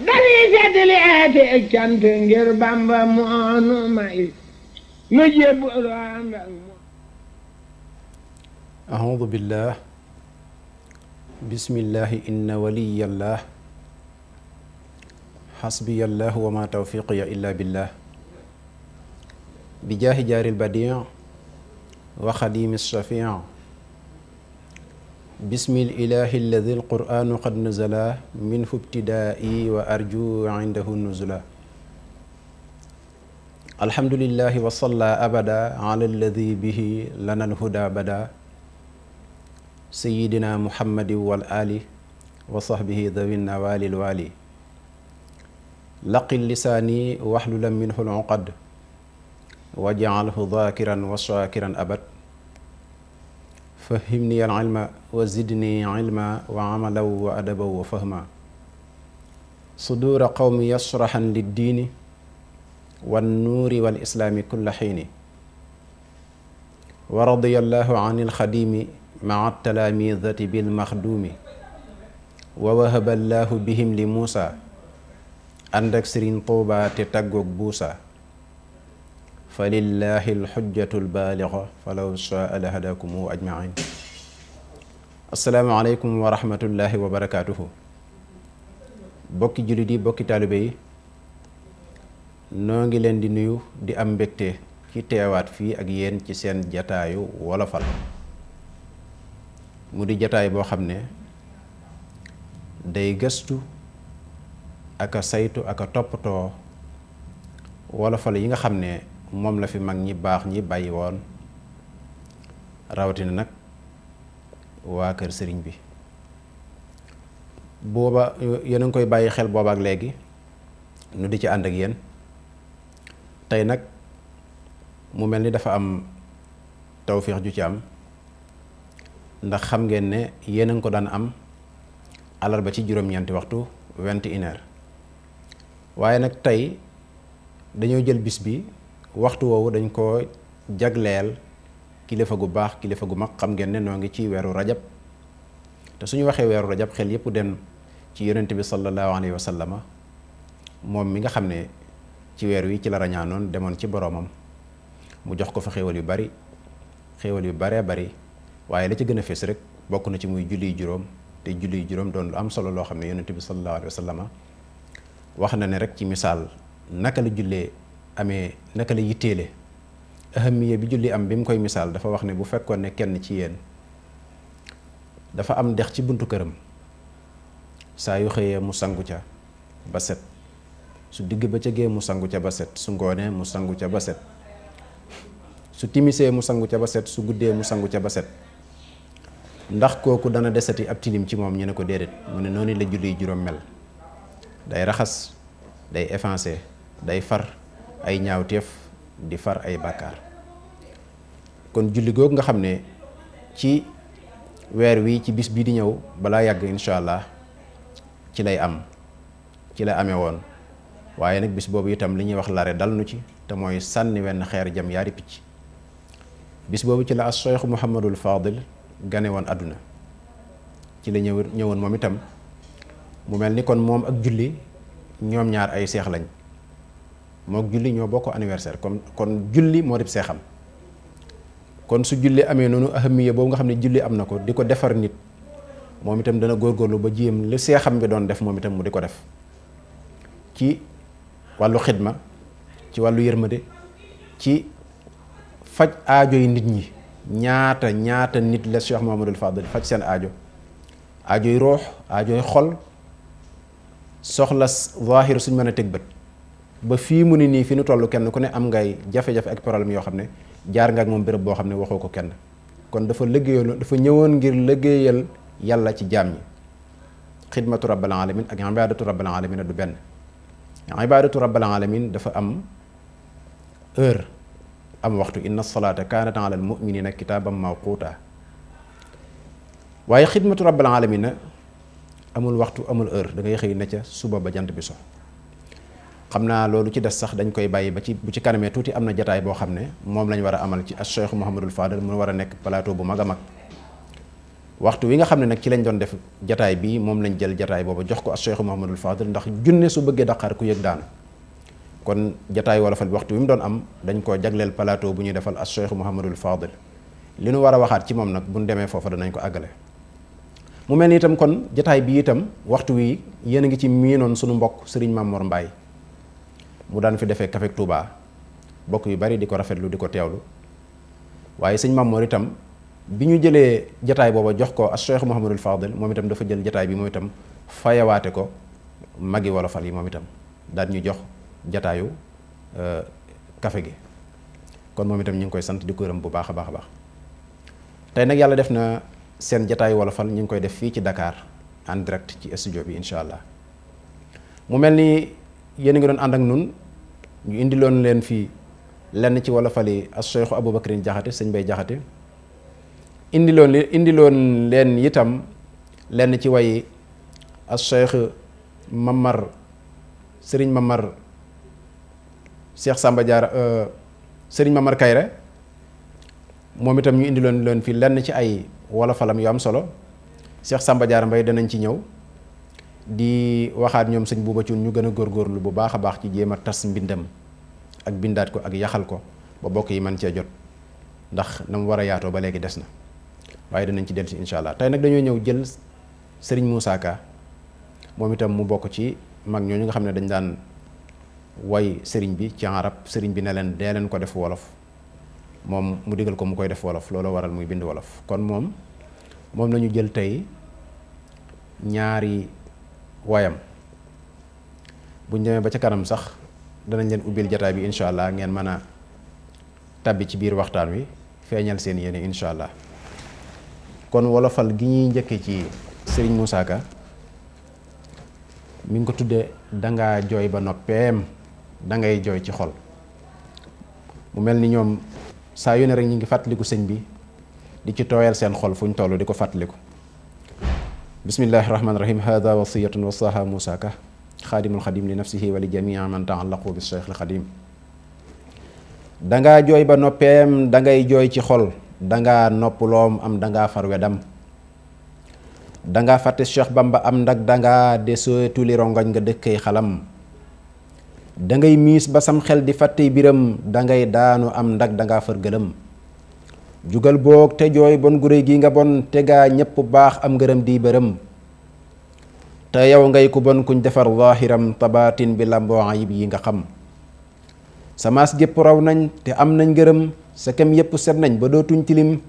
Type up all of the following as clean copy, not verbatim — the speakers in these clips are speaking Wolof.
dañuy seetli eeti cant ngir Bamba moonu may nu jébbalu ànd ak moom. A'uudu billah bismillahi inna waliyallah xasbiyallah wa ma tawfiqiya illa billah bi jaahi jaaril badii wa xadimi shafii bismil ilaahi alladi alqur'aanu qad nazala minhu ibtidaai wa arju indahu nuzula alhamdulillahi wa salla abada ala alladi bihi lana alhuda bada sayidina muhammadin wal ali wa sahbihi dawi nawali lwali laqi lisaani waxlulan minhu luqad waj'alhu dhaakiran wa shaakiran abad fahimni al ilma wa zidni ilma wa amalan wa adaban wa fahma suduura qawmi yashrahan liddiini wan nuuri wal islaami kulla xiini wa radiyallahu an ilxadimi maa talaamidati bil maxduumi wa wahaba allahu bihim li muusa ànd ak sëriñ Tuuba te tàggoog buusa fa lillahi alxujjatu albaaliga falaw shaa la hadakumu ajmain asalaamaaleykum wa rahmatullahi wa barakaatuhu bokki jullit yi bokki taalibe yi noo ngi leen di nuyu di am mbégte ci teewaat fii ak yéen ci seen jataayu wolofal mu di jataay boo xam ne day gëstu aka saytu aka toppatoo wolofal yi nga xam ne moom la fi mag ñi baax ñi bàyyi woon rawatina nag waa kër sëriñ bi booba yéen a ngi koy bàyyi xel booba ak léegi nu di ci ànd ak yéen tey nag mu mel ni dafa am tawféex ju ci am ndax xam ngeen ne yéen a ngi ko daan am àllarba ci juróom-ñeenti waxtu 21h waaye nag tey dañoo jël bis bi waxtu woowu dañ ko jagleel kilifa gu baax kilifa gu mag xam ngeen ne noo ngi ci weeru rajab te suñu waxee weeru rajab xel yépp dem ci yonent bi sallallahu alayhi wa sallama moom mi nga xam ne ci weer wi ci la rañaanoon demoon ci boroomam mu jox ko fa xéewal yu bari xéewal yu baree bari waaye la ci gën a fés rek bokk na ci muy julli juróom te julli juróom doon lu am solo loo xam ne yonent bi sallallahu alayhi wa sallama wax na ne rek ci misaal naka la jullee amee naka la yitteele ahamiya bi julli am bi mu koy misaal dafa wax ne bu fekkoon ne kenn ci yéen dafa am dex ci buntu këram saa yu xëyee mu sangu ca ba set su digg ba ca gee mu sangu ca ba set su ngoonee mu sangu ca ba set su timisee mu sangu ca ba set su guddee mu sangu ca ba set ndax kooku dana desati ab tilim ci moom ñu ne ko déedéet mu ne noonu la julli juróom mel day raxas day effacer day far ay ñaawteef di far ay bàkkaar kon julli googu nga xam ne ci weer wi ci bis bii di ñëw balaa yàgg incha allah ci lay am ci la amee woon waaye nag bis boobu itam li ñuy wax lare dal nu ci te mooy sànni wenn xeer jam yaari picc bis boobu ci la as Cheikh Mouhamadul Fadil gane woon àdduna ci la ñëwoon moom itam mu mel ni kon moom ak julli ñoom ñaar ay seex lañ mook julli ñoo bokk anniversaire kon julli moo dib seexam kon su julli amee noonu ahamiya boobu nga xam ne julli am na ko di ko defar nit moom itam dana góorgóorlu ba jéem li seexam bi doon def moom itam mu di ko def ci wàllu xidma ci wàllu yërmande ci faj aajo yi nit ñi ñaata nit la Cheikh Mouhamadul Fadil faj seen aajo yi roox aajo yi xol soxla zaahir suñ mën a teg bët ba fii mu ne nii fi nu toll kenn ku ne am ngay jafe-jafe ak problème yoo xam ne jaar nga ak moom béréb boo xam ne waxoo ko kenn kon dafa ñëwoon ngir liggéeyal yàlla ci jaam ñi xidmatu rabbil alamin ak ibadatu rabbil alamin du benn ibadatu rabbil alamin dafa am heure am waxtu inna salaata kaanat ala al muminina kitaaban mawquuta waaye xidmatu rabbil alamin amul waxtu amul heure da ngay xëy na ca suba ba jant bi so xam naa loolu ci des sax dañ koy bàyyi ba ci bu ci kanamee tuuti am na jataay boo xam ne moom lañ war a amal ci as Cheikh Mouhamadul Fadal mu war a nekk plateau bu mag a mag waxtu wi nga xam ne nag ci lañ doon def jataay bi moom lañ jël jataay booba jox ko as Cheikh Mouhamadul Fadil ndax junne su bëggee daqaar ku yëg daanu kon jataay wolofal bi waxtu wi mu doon am dañ koo jagleel plateau bu ñuy defal as Cheikh Mouhamadul Fadil li nu war a waxaat ci moom nag buñ demee foofa danañ ko àggale mu mel ni itam kon jataay bi itam waxtu wi yéen a ngi ci miinoon sunu mbokk Serigne Mamor Mbaye mu daan fi defee Café Touba bokk yu bari di ko rafetlu di ko teewlu waaye sëñ Mamor itam bi ñu jëlee jataay booba jox ko as Cheikh Mouhamadul Fadil moom itam dafa jël jataay bi moom itam fayawaate ko magi wolofal yi moom itam daal ñu jox jataayu café gi kon moom itam ñu ngi koy sant di ko gërëm bu baax a baax a baax tey nag yàlla def na seen jataayu wolofal ñu ngi koy def fii ci Dakar en direct ci studio bi incha allah mu mel ni yéen a ngi doon ànd ak nun ñu indiloon leen fii lenn ci wolofal yi as Cheikh Aboubacrine Jaxate sëñ Bay Jaxate indiloon leen itam lenn ci way as Cheikh Mamar Serigne Mamar Cheikh Samba Diarra Serigne Mamar Kayre moom itam ñu indiloon leen fii lenn ci ay wolofalam yu am solo Cheikh Samba Diarra Mbay danañ ci ñëw di waxaat ñoom sëñ Buuba Cuun ñu gën a góorgóorlu bu baax a baax ci jéem a tas mbindam ak bindaat ko ak yaxal ko ba bokk yi man cee jot ndax na mu war a yaatoo ba léegi des na waaye danañ ci dellu si incha allah tey nag dañoo ñëw jël Serigne Moussa Ka moom itam mu bokk ci mag ñooñu nga xam ne dañ daan way sëriñ bi ci arab sëriñ bi ne leen dee leen ko def wolof moom mu digal ko mu koy def wolof loolu waral muy bind wolof kon moom la ñu jël tey ñaari wayam buñ demee ba ca kanam sax danañ leen ubbil jataay bi incha allah ngeen mën a tabbi ci biir waxtaan wi feeñal seen yéene incha allah kon wolofal gi ñuy njëkke ci Serigne Moussa Ka mi ngi ko tuddee dangaa jooy ba noppeem dangay jooy ci xol mu mel ni ñoom saa yu ne rek ñu ngi fàttaliku sëñ bi di ci tooyal seen xol fu ñu toll di ko fàttaliku bismillahi rahmaani rahim hada wasiyatun wasaha Moussa Ka xaadimul xadim li nafsihi wa li jamia man taallaqu bi cheikh al xadim dangaa jooy ba noppeem dangay jooy ci xol dangaa nopploom am dangaa far wedam dangaa fàtte Cheikh Bamba am ndag dangaa desoo tuli rongoñ nga dëkkay xalam dangay miis ba sam xel di fàttey biram dangay daanu am ndag dangaa far gëlëm jugal boog te jooy bon gu réy gi nga bon te gaa ñépp baax am ngërëm di bërëm te yow ngay ku bon kuñ defar zaahiram tabaatin bi lamboo ayib yi nga xam samaas gépp raw nañ te am nañ ngërëm sa kem yépp set nañ ba dootuñ tilim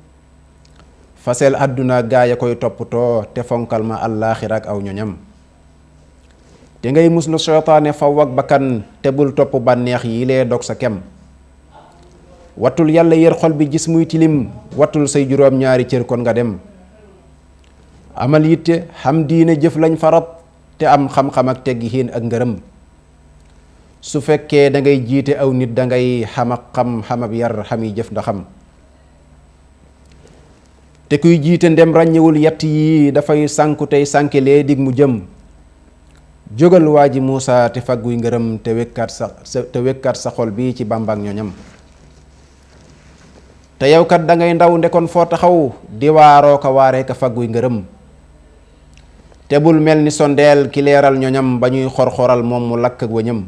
fasel àdduna gaa ya koy toppatoo te fonkal ma àllaaxira ak aw ñoñam te ngay muslu seytaane faw ak bakkan te bul topp bànneex yi lee dog sa kem wattul yàlla yër xol bi gis muy tilim wattul say juróom ñaari cër kon nga dem amal yitte xam diine jëf lañ farat te am xam-xam ak teggi xiin ak ngërëm su fekkee da ngay jiite aw nit da ngay xam ak xam-xamab yar xami jëf ndaxam te kuy jiite ndem ràññewul yett yi dafay sànku tey sànke lee dig mu jëm jógal waa ji Muusa te fagguy ngërëm te wekkaat sa xol bi ci bàmbaak ñoñam te yow kat da ngay ndaw ndekon foo taxaw di waaroo ko waaree ka fagguy ngërëm te bul mel ni sondeel ki leeral ñoñam ba ñuy xor-xoral moom mu lakk ak wëñam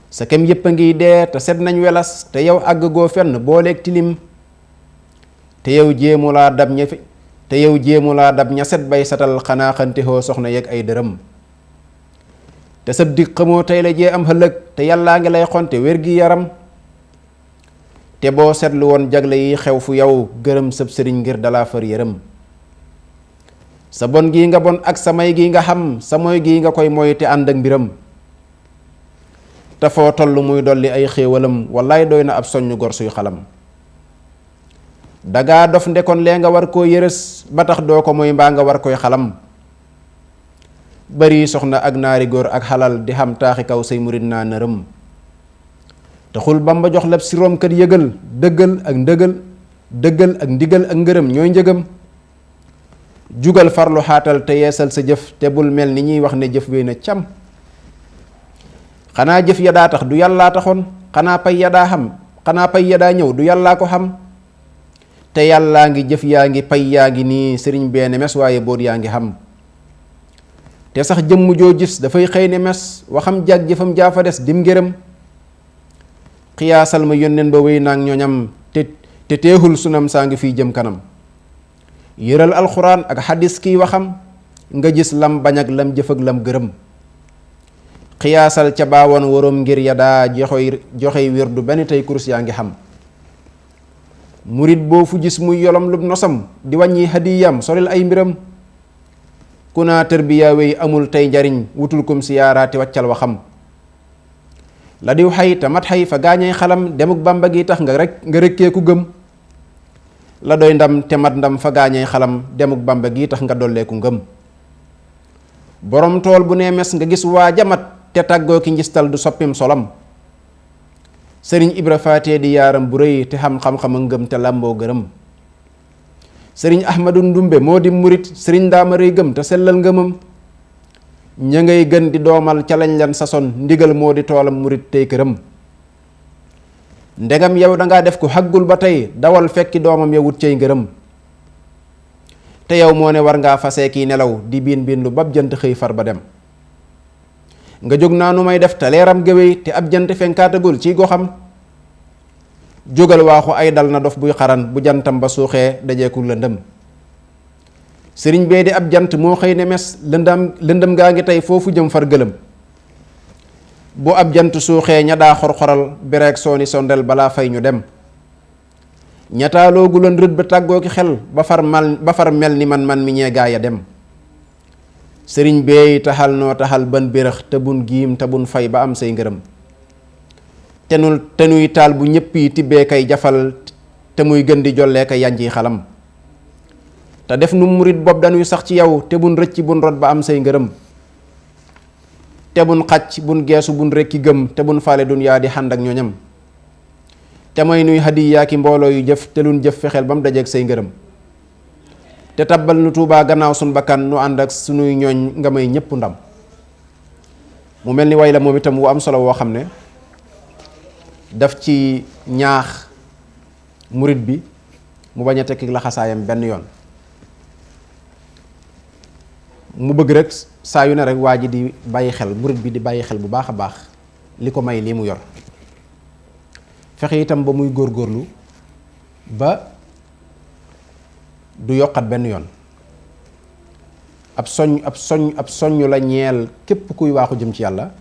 sa kem yépp a ngiy dee te set nañ welas te yow àgg goo fenn booleeg tilim te yow jéemu laa dab ña set bay satal xanaa xantixoo soxna yeeg ay dërëm te sab dig xamoo tey la jee am xëllëg te yàllaa ngi lay xonte wér gi yaram te boo seetlu woon jagle yi xew fu yow gërëm sab sëriñ ngir dalaa far yërëm sa bon gii nga bon ak sa may gii nga xam sa moy gii nga koy moy te ànd ak mbiram te foo toll muy dolli ay xéewalam wallaay doy na ab soññ gor suy xalam dangaa dof ndekon lee nga war koo yërës ba tax doo ko mooy mbaa nga war koy xalam bari soxna ak naari góor ak xalal di xam taaxi kaw say murit naa nërëm taxul Bamba jox lab si room kat yëgal dëggal ak ndigal ak ngërëm ñooy njëgam jugal farlu xaatal te yeesal sa jëf te bul mel ni ñuy wax ne jëf wéy na cam xanaa jëf ya daa tax du yàllaa taxoon xanaa pay ya daa ñëw du yàllaa ko xam te yàllaa ngi jëf yaa ngi pay yaa ngi nii sëriñ bee ne mes waaye boot yaa ngi xam te sax jëmm joo gis dafay xëy ne mes waxam jàg jëfam jaafa des dim ngërëm xiyaasal ma yónneen ba wéy naag ñooñam te teexul sunam saa ngi fiy jëm kanam yëral alxuraan ak xadis kiy waxam nga gis lam bañ ak lam jëf ak lam gërëm xiyaasal ca baawoon waroom ngir ya daa joxey wirdu benn tey kurus yaa ngi xam murit boo fu gis muy yolom lub nosam di wàññi hadiyam solil ay mbiram ku naa tërbiya wéy amul tey njariñ wutul kum siyaaraati wàccal waxam la diw xay te mat xay fa gaañay xalam demuk bàmba gi tax nga rëkkee ku gëm la doy ndam te mat ndam fa gaañay xalam demuk bàmba gi tax nga dolleeku ngëm borom tool bu nee mes nga gis waa jamat te tàggoo ki njistal du soppim solam sëriñ Ibra Faate di yaaram bu rëy te xam-xam-xam a ngëm te làmboo gërëm sëriñ Ahmadu Ndumbe moo di murit sëriñ Ndaama rëy gëm te sellal ngëmam ña ngay gën di doomal ca lañ lan sason ndigal moo di toolam murit tey këram ndegam yow dangaa def ko xaggul ba tey dawal fekki doomam ya wut cay ngërëm te yow moo ne war ngaa fasee kii nelaw di biin lu bab jant xëy far ba dem nga jóg naa nu may def te leeram géwéy te ab jant fenkaatagul ciy goxam jógal waaxu ay dal na dof buy xaran bu jantam ba suuxee dajeeku lëndëm sëriñ bee di ab jant moo xëy ne mes lëndëm gaa ngi tey foofu jëm far gëlëm bu ab jant suuxee ña daa xor-xoral bereeg sooni sondel balaa fay ñu dem ñataaloogu loon rët ba tàggoo ki xel ba far mel ni man mi ñee gaa ya dem sëriñ beey taxal noo taxal ban bérëx te bun giim te bun fay ba am say ngërëm te nuy taal bu ñëpp yi tibbee kay jafal te muy gën di jollee kay yanji xalam te def nu murit bopp dañuy sax ci yow te bun rëcc bun rot ba am say ngërëm te bun xacc bun geesu bun rekki gëm te bun faale dunyaa di xànd ak ñoñam te mooy nuy hadiyaa ki mbooloo yu jëf te lun jëf fexeel ba mu dajeeg say ngërëm te tabbal nu tuubaa gannaaw sun bakkan nu ànd ak sunuy ñooñ nga may ñëpp ndam mu mel ni way la moom itam wu am solo woo xam ne daf ci ñaax murit bi mu bañ a tekki laxasaayam benn yoon mu bëgg rek saa yu ne rek waa ji di bàyyi xel murit bi di bàyyi xel bu baax a baax li ko may lii mu yor fexe itam ba muy góorgóorlu ba du yokkat benn yoon ab soññ la ñeel képp kuy waaxu jëm ci yàlla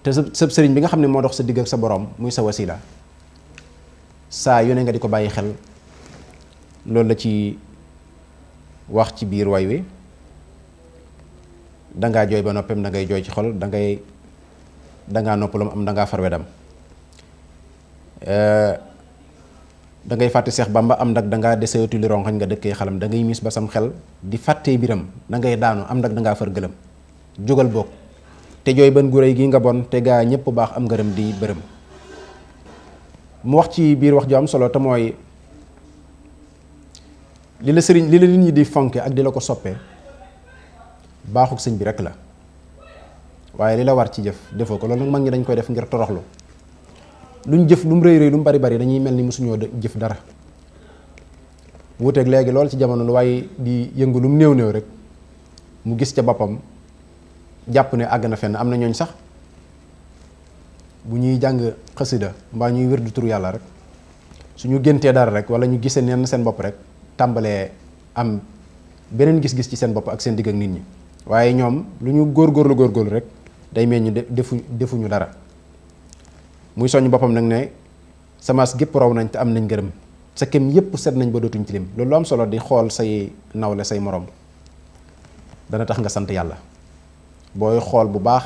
te sëb sëriñ bi nga xam ne moo dox sa digg ak sa borom muy sa wasila saa yu ne nga di ko bàyyi xel loolu la ci wax ci biir way wi dangaa jooy ba noppam da ngay jooy ci xol dangaa noppalam am dangaa farwedam da ngay fàtte Seex Bamba am ndag dangaa deseetu li ronxañ nga dëkkee xalam da ngay miis ba sam xel di fàttee biram da ngay daanu am ndag dangaa far gëlëm jógal boog te jooy ban gu réy gi nga bon te gaa ñépp baax am ngërëm di bërëm mu wax ci biir wax ju am solo te mooy li la nit ñi di fonke ak di la ko soppee baaxuk sëñ bi rek la waaye li la war ci jëf defoo ko loolu nag mag ñi dañ koy def ngir toroxlu luñ jëf lu mu rëy rëy lu mu bari bari dañuy mel ni mosuñoo jëf dara wuuteeg léegi lool ci jamono lu waaye di yëngu lu mu néew néew rek mu gis ca boppam jàpp ne àgg na fenn. am na ñooñ sax bu ñuy jàng xasida mbaa ñuy wér du tur yàlla rek suñu géntee dara rek wala ñu gisee neen seen bopp rek tàmbalee am beneen gis-gis ci seen bopp ak seen digg ak nit ñi waaye ñoom lu ñu góorgóorlu rek day mel ñu defuñu dara. muy soññ boppam nag ne samaas gépp raw nañ te am nañ ngërëm sa kem yépp set nañ ba dootuñ tilim loolu lu am solo di xool say nawle say morom dana tax nga sant yàlla booy xool bu baax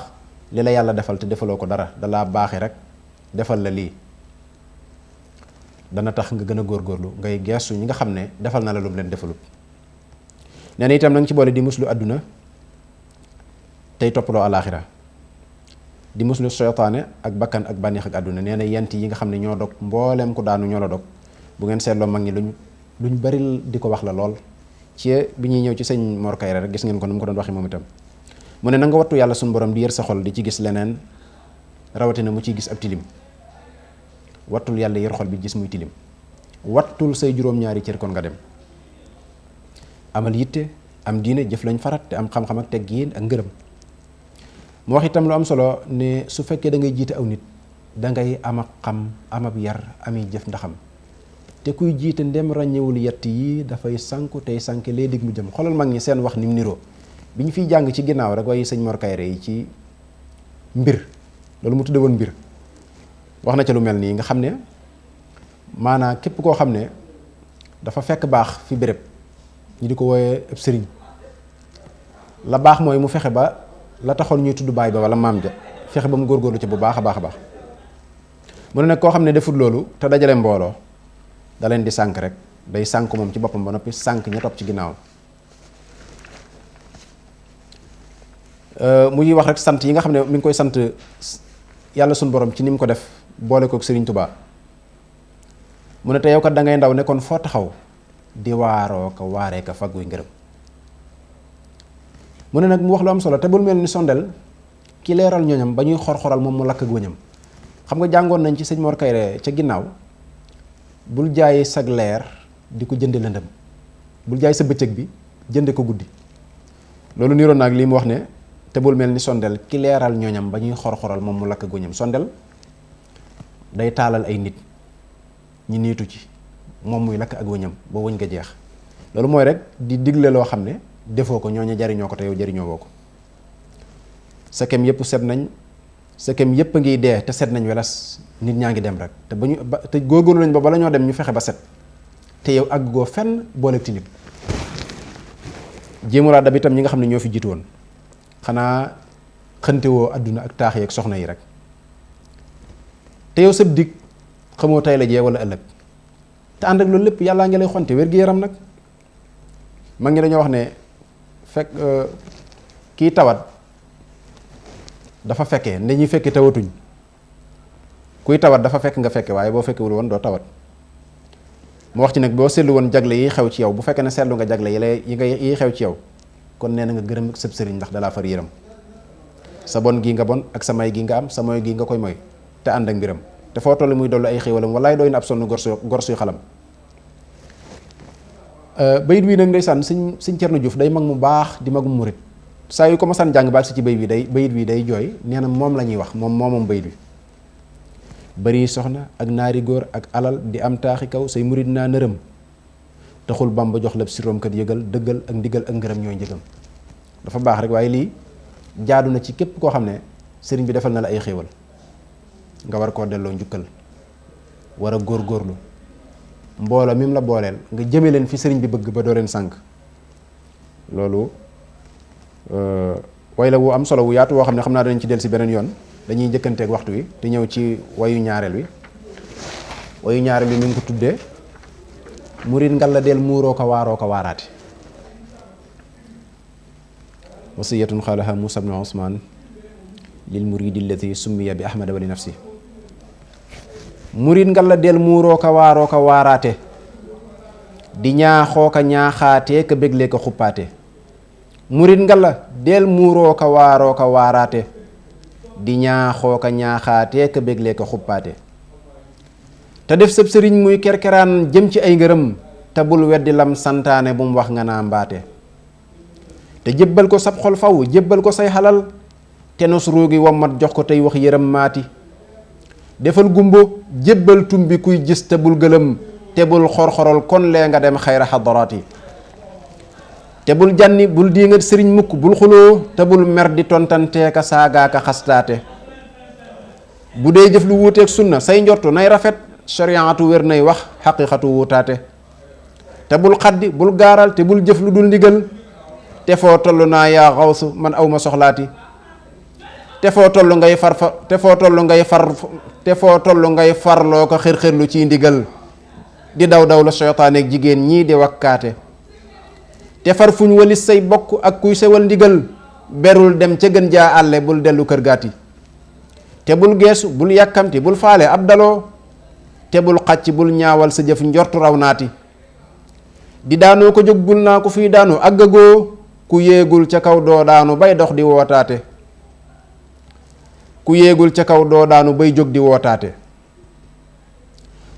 li la yàlla defal te defaloo ko dara dalaa baaxe rek defal la lii dana tax nga gën a góorgóorlu ngay geestu ñi nga xam ne defal na la lu mu leen defalut. nee na itam nanga ci boole di muslu àdduna tey toppaloo alaaxira di muslu seytaane ak bakkan ak bànneex ak àdduna. nee na yent yi nga xam ne ñoo dog mbooleem ku daanu ñoo la dog bu ngeen seetloo mag ñi luñ bari di ko wax la lool ci bi ñuy ñëw ci sëñ Mor Kayre rek gis ngeen ko nu mu ko doon waxee moom itam. mu ne na nga wattu yàlla suñu borom di yër sa xol di ci gis leneen rawatina mu ciy gis ab tilim wattul yàlla yër xol bi gis muy tilim wattul say juróom-ñaari cër kon nga dem. amal yitte am diine jëf lañ farat te am xam-xam ak teggin ak ngërëm. mu wax itam lu am solo ne su fekkee da ngay jiite aw nit da ngay am ak xam am ab yar ami jëf ndaxam te kuy jiite ndem ràññewul yett yi dafay sànku tey sànke lee dig mu jëm. xoolal mag ñi seen wax ni mu niroo bi ñu fiy jàng ci ginnaaw rek waaye sëñ Mor Kayre yi ci mbir loolu mu tudde woon mbir wax na ca lu mel nii nga xam ne maanaam képp koo xam ne dafa fekk baax fi béréb ñu di ko wooyee ab sëriñ la baax mooy mu fexe ba la taxoon ñuy tudd baay ba wala maam ja fexe ba mu góorgóorlu ci bu baax a baax a baax mu ne nag koo xam ne defut loolu te dajale mbooloo da leen di sànk rek day sànk moom ci boppam ba noppi sànk ña topp ci ginnaaw. muy wax rek sant yi nga xam ne mi ngi koy sant yàlla suñu borom ci ni mu ko def boole kook Sëriñ Tubaa mu ne te yow kat da ngay ndaw ne kon foo taxaw di waaroo ko waaree ko fagguy ngërëm. mu ne nag mu wax lu am solo te bul mel ni sondel ki leeral ñooñam ba ñuy xor-xoral moom mu lakk ak wëñam. xam nga jàngoon nañ ci sëñ Mor Kayre ca ginnaaw bul jaay sag leer di ko jënde lëndëm bul jaay sa bëccëg bi jënde ko guddi loolu niroon naag lii mu wax ne te bul mel ni sondel ki leeral ñooñam ba ñuy xor-xoral moom mu lakk ak wëñam. sondel day taalal ay nit ñi niitu ci moom muy lakk ak wëñam ba wëñ nga jeex. loolu mooy rek di digle loo xam ne defoo ko ñooñu jariñoo ko te yow jariñoo woo ko. sa kem yëpp set nañ sa kem yëpp a ngi dee te set nañ welas nit ñaa ngi dem rek te ba ñu te góorgóorlu nañ ba bala ñoo dem ñu fexe ba set te yow àgg goo fenn boole tilim. jéemulaa dab itam ñi nga xam ne ñoo fi jiitu woon xanaa xëntewoo àdduna ak taax yi ak soxna yi rek te yow sëb dig xamoo tay la jee wala ëllëg te ànd ak loolu lépp yàllaa ngi lay xonte wér-gi-yaram nag. mag ñi dañoo wax ne fekk kii tawat dafa fekkee nde ñuy fekke tawatuñ kuy tawat dafa fekk nga fekke waaye boo fekkewul woon doo tawat. mu wax ci nag boo seetlu woon jagle yi xew ci yow bu fekkee ne seetlu nga jagle yi xew ci yow kon nee na nga gërëm sëb sëriñ ndax dalaa far yëram. sa bon gi nga bon ak sa may gi nga am sa moy gi nga koy moy te ànd ak mbiram te foo toll muy dollu ay xéewalam walaay doy na ab sonn gor suy xalam. bayit bii nag ndeysaan sëñ Cerno Juuf day mag mu baax di magum murit saa yu ko ma san jàng baag si ci bayit bii day jooy nee na moom la ñuy wax moom bayit bi. bari soxna ak naari góor ak alal di am taaxi kaw say murit naa nërëm taxul Bamba jox la siroom kat yëgal dëggal ak ndigal ak ngërëm ñooy njëgam. dafa baax rek waaye lii jaadu na ci képp koo xam ne sëriñ bi defal na la ay xéewal nga war koo delloo njukkal war a góorgóorlu mbooloo mi mu la booleel nga jëme leen fi sëriñ bi bëgg ba doo leen sànk. loolu way la wu am solo wu yaatu woo xam ne xam naa danañ ci del si beneen yoon dañuy njëkkanteeg waxtu wi te ñëw ci wayu ñaareel wi mi ngi ko tuddee murit ngal la del muuroo ko waaroo ko waaraate. wasiyatun xaalaha Muusaa ibnu Usmaan lil muridi allati summiya bi ahmada wa li nafsi. murit ngal la del muuroo ko waaroo ko waaraate di ñaaxoo ko ñaaxaatee ka béglee ko xuppaate. murit ngal la del muuroo ko waaroo ko waaraate di ñaaxoo ko ñaaxaatee ka béglee ko xuppaate. te def sëb sëriñ muy kerkeraan jëm ci ay ngërëm te bul weddi lam santaane bu mu wax nga naa mbaate. te jébbal ko sab xol faw jébbal ko say xalal te nos ruugi wommat jox ko tey wax yërëm maati. defal gumbo jébbal tumbi kuy gis te bul gëlëm te bul xor-xorol kon lee nga dem xayra xadaraat yi. te bul jànni bul diingat sëriñ mukk bul xuloo te bul mer di tontanteeka saagaaka xastaate. bu dee jëf lu wuuteeg sunna say njortu nay rafet shariatu wér nay wax xaqiqatu wuutaate. te bul xaddi bul gaaral te bul jëf lu dul ndigal te foo toll naa yaa xawsu man awma soxlaati. te foo toll ngay farloo ko xër-xërlu ciy ndigal di daw la seytaaneek jigéen ñii di wakkaate. te far fuñ walis say bokk ak kuy sewal ndigal berul dem ca gën jaa àlle bul dellu kër gaati. te bul geesu bul yàkkamti bul faale ab daloo te bul xàcc bul ñaawal sa jëf njortu raw naati. di daanoo ko jóg bul naa ko fii daanu àggagoo ku yéegul ca kaw doo daanu bay dox di wootaate. ku yéegul ca kaw doo daanu bay jóg di wootaate.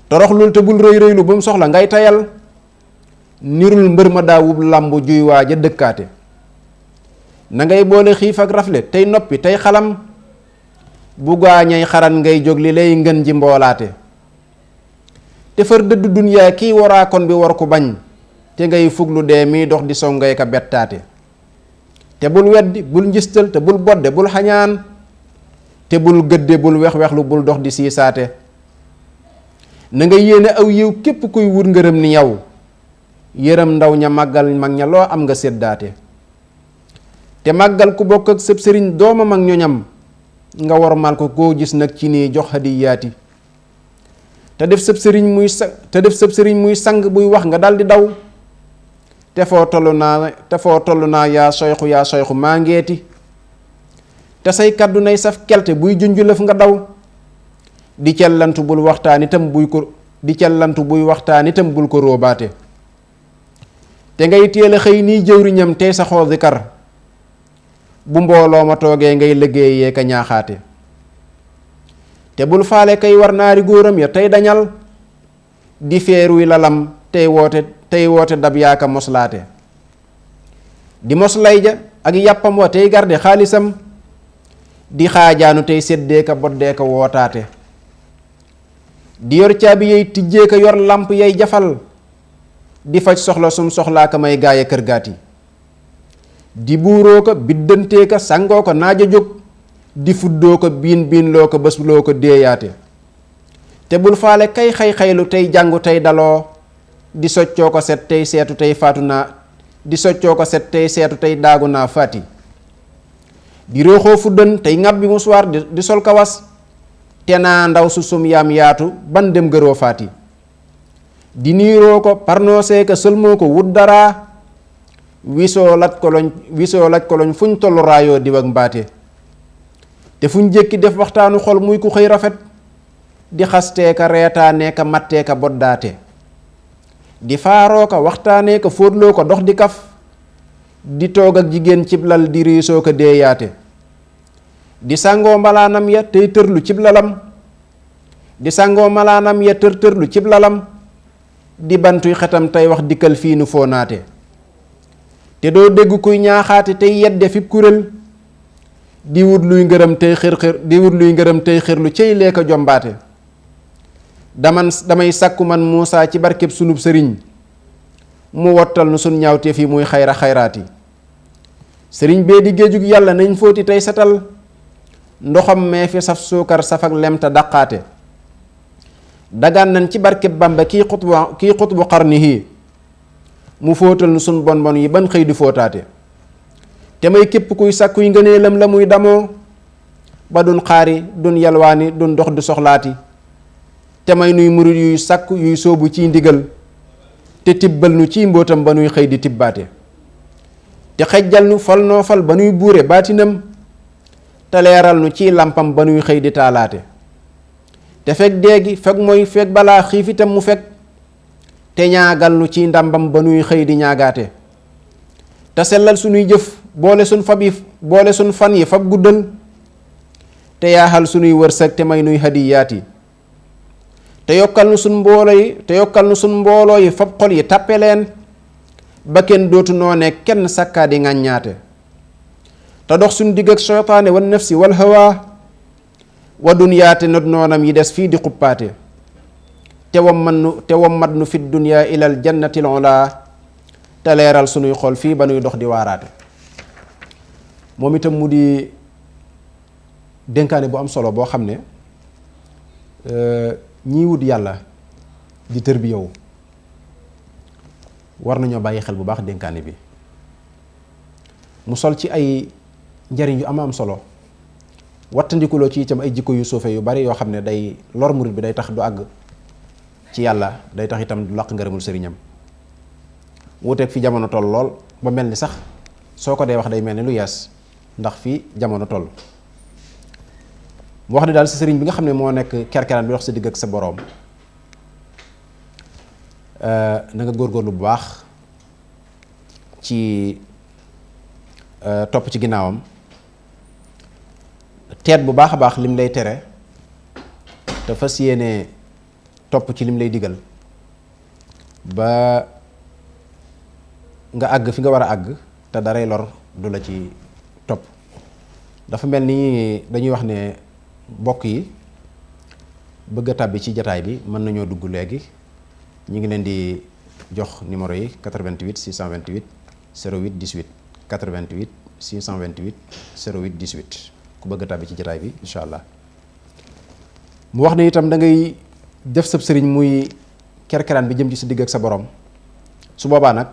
toroxlul te bul rëy rëylu ba mu soxla ngay tayal nirul mbër ma daawub làmb juy waaja dëkkaate na ngay boole xiif ak rafle tey noppi tey xalam bu gaañay xaran ngay jóg li lay ngën ji mboolaate te far dëddu duniyaa kii waraakon bi war ku bañ te ngay fuglu dee miy dox di songay ka bettaate te bul weddi bul njistal te bul bodde bul xañaan te bul gëdde bul wex-wexlu bul dox di siisaate na nga yéene aw yiw képp kuy wut ngërëm ni yow yërëm ndaw ña màggal mag ña loo am nga séddaate te màggal ku bokk ak sëb sëriñ doomam ak ñoñam nga wormal ko koo gis nag ci nii jox hadiyaati te def sëb sëriñ muy sang buy wax nga daldi daw te foo tollu naa yaa soyxu maa ngeeti te say kaddu nay saf kelte buy junjulëf nga daw di cellantu buy waxtaan itam bul ko róobaate te ngay teel a xëy nii jëwriñam tey sa xoo zikar bu mbooloo ma toogee ngay liggéeyee ka ñaaxaate te bul faale kay war naari góoram ya tey dañal di feeruy lalam tey woote dab yaaka moslaate di moslay ja ak yàppam wa tey garde xaalisam di xaajaanu tey séddee ka boddee ka wootaate di yor caabi yay tijjee ka yor làmp yay jafal di faj soxla sum soxlaa ka may gaaya kër gaat yi di buuroo ko biddantee ka sangoo ko naaja jóg di fuddoo ko biin loo ko bés loo ko déeyaate te bul faale kay xay-xaylu tey jàngu tey daloo di soccoo ko set tey seetu tey daagu naa faati di róoxoo fuddan tey ŋàbbi musuwaar di sol kawas te naa ndaw su sum yaam yaatu ban dem gëroo faati di niiroo ko parnoosee ka sëlmoo ko wut daraa wisoo laj koloñ fuñ tollu raayoo diw ak mbaate te fuñ jékki def waxtaanu xol muy ku xëy rafet di xastee ka reetaanee ka mattee ka boddaate di faaroo ka waxtaanee ka fóotloo ko dox di kaf di toog ak jigéen cib lal di riisoo ko deeyaate di sàngoo malaanam ya tey tërlu cib lalam tërlu cib lalam di bantuy xetam tey wax dikkal fii nu foonaate te doo dégg kuy ñaaxaate tey yedde fi kuréel di wut luy ngërëm tey xirlu cey lee ko jombaate damay sàkku man Muusaa ci barkeb sunub sëriñ mu wottal nu sun ñaawte fi muy xayraati sëriñ bee di géejug yàlla nañ fóoti tey setal ndoxam mee fi saf suukar saf ak lem te daqaate dagaan nañ ci barkeb Bàmba kii xutbu xarnihi mu fóotal nu sun bon bon yi ban xëy di fóotaate te may képp kuy sàkkuy ngëneelam la muy damoo ba dun xaari dun yalwaani dun dox du soxlaati te may nuy murit yuy sàkku yuy sóobu ciy ndigal te tibbal nu ciy mbóotam ba nuy xëy di tibbaate te xejjal nu fal noo fal ba nuy buure baatinam te leeral nu ciy làmpam ba nuy xëy di taalaate te fekk déegi fekk mooy fekk balaa xiif itam mu fekk te ñaagal nu ciy ndàmbam ba nuy xëy di ñaagaate te sellal sunuy jëf boole sun fan yi fab guddal te yaaxal sunuy wërsëg te may nuy hadiyaati te yokkal nu sun mbooloo yi fab xol yi tàppe leen ba kenn dootu noone kenn sakkaa di ŋàññaate te dox suñ digg ak seytaane wan nafsi wal hawa wa dunyaate not noonam yi des fii di xuppaate te wammat nu fi dunya ilal jannatil ula te leeral sunuy xol fii ba nuy dox di waaraate moom itam mu di dénkaane bu am solo boo xam ne ñii wut yàlla di tër bi yow war nañoo bàyyi xel bu baax dénkaane bi mu sol ci ay njariñ yu am solo wattandikuloo ci itam ay jikko yu suufe yu bari yoo xam ne day lor murit bi day tax du àgg ci yàlla day tax itam du làq ngërëmul sëriñam wuuteeg fi jamono toll lool ba mel ni sax soo ko dee wax day mel ni lu yees ndax fi jamono toll mu wax ne daal si sëriñ bi nga xam ne moo nekk kerkeraan bi wax sa digg ak sa boroom na nga góorgóorlu bu baax ci topp ci ginnaawam teet bu baax a baax lim lay tere te fas yéene topp ci lim lay digal ba nga àgg fi nga war a àgg te daray lor du la ci topp. dafa mel ni dañuy wax ne mbokk yi bëgg a tàbbi ci jataay bi mën nañoo dugg léegi. ñu ngi leen di jox numéro yi 88 628 08 18 88 628 08 18 ku bëgg a tàbbi ci jataay bi incha allah. mu wax ne itam da ngay def sab sëriñ muy kerkeraan bi jëm ci sa digg ak sa borom su boobaa nag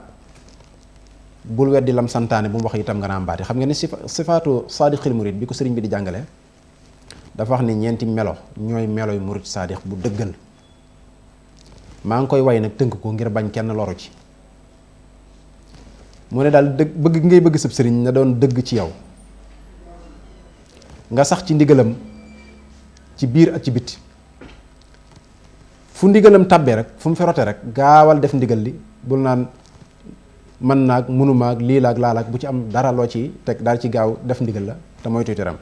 bul weddi lam santaane bu mu wax itam nga naam baati. xam nga ne sifaatu saadiqil murid bi ko sëriñ bi di jàngale dafa wax ni ñeenti melo ñooy meloy murid saadiq bu dëggal. maa ngi koy way nag tënk ko ngir bañ kenn loru ci. mu ne daal dëgg bëgg ngay bëgg sab sëriñ na doon dëgg ci yow nga sax ci ndigalam ci biir ak ci bitti fu ndigalam tàbbee rek fu mu fi rote rek gaawal def ndigal li bul naan mën naag mënumaag lii laag laalaag bu ci am dara loo ci teg daal ci gaaw def ndigal la te mooy tuutiram.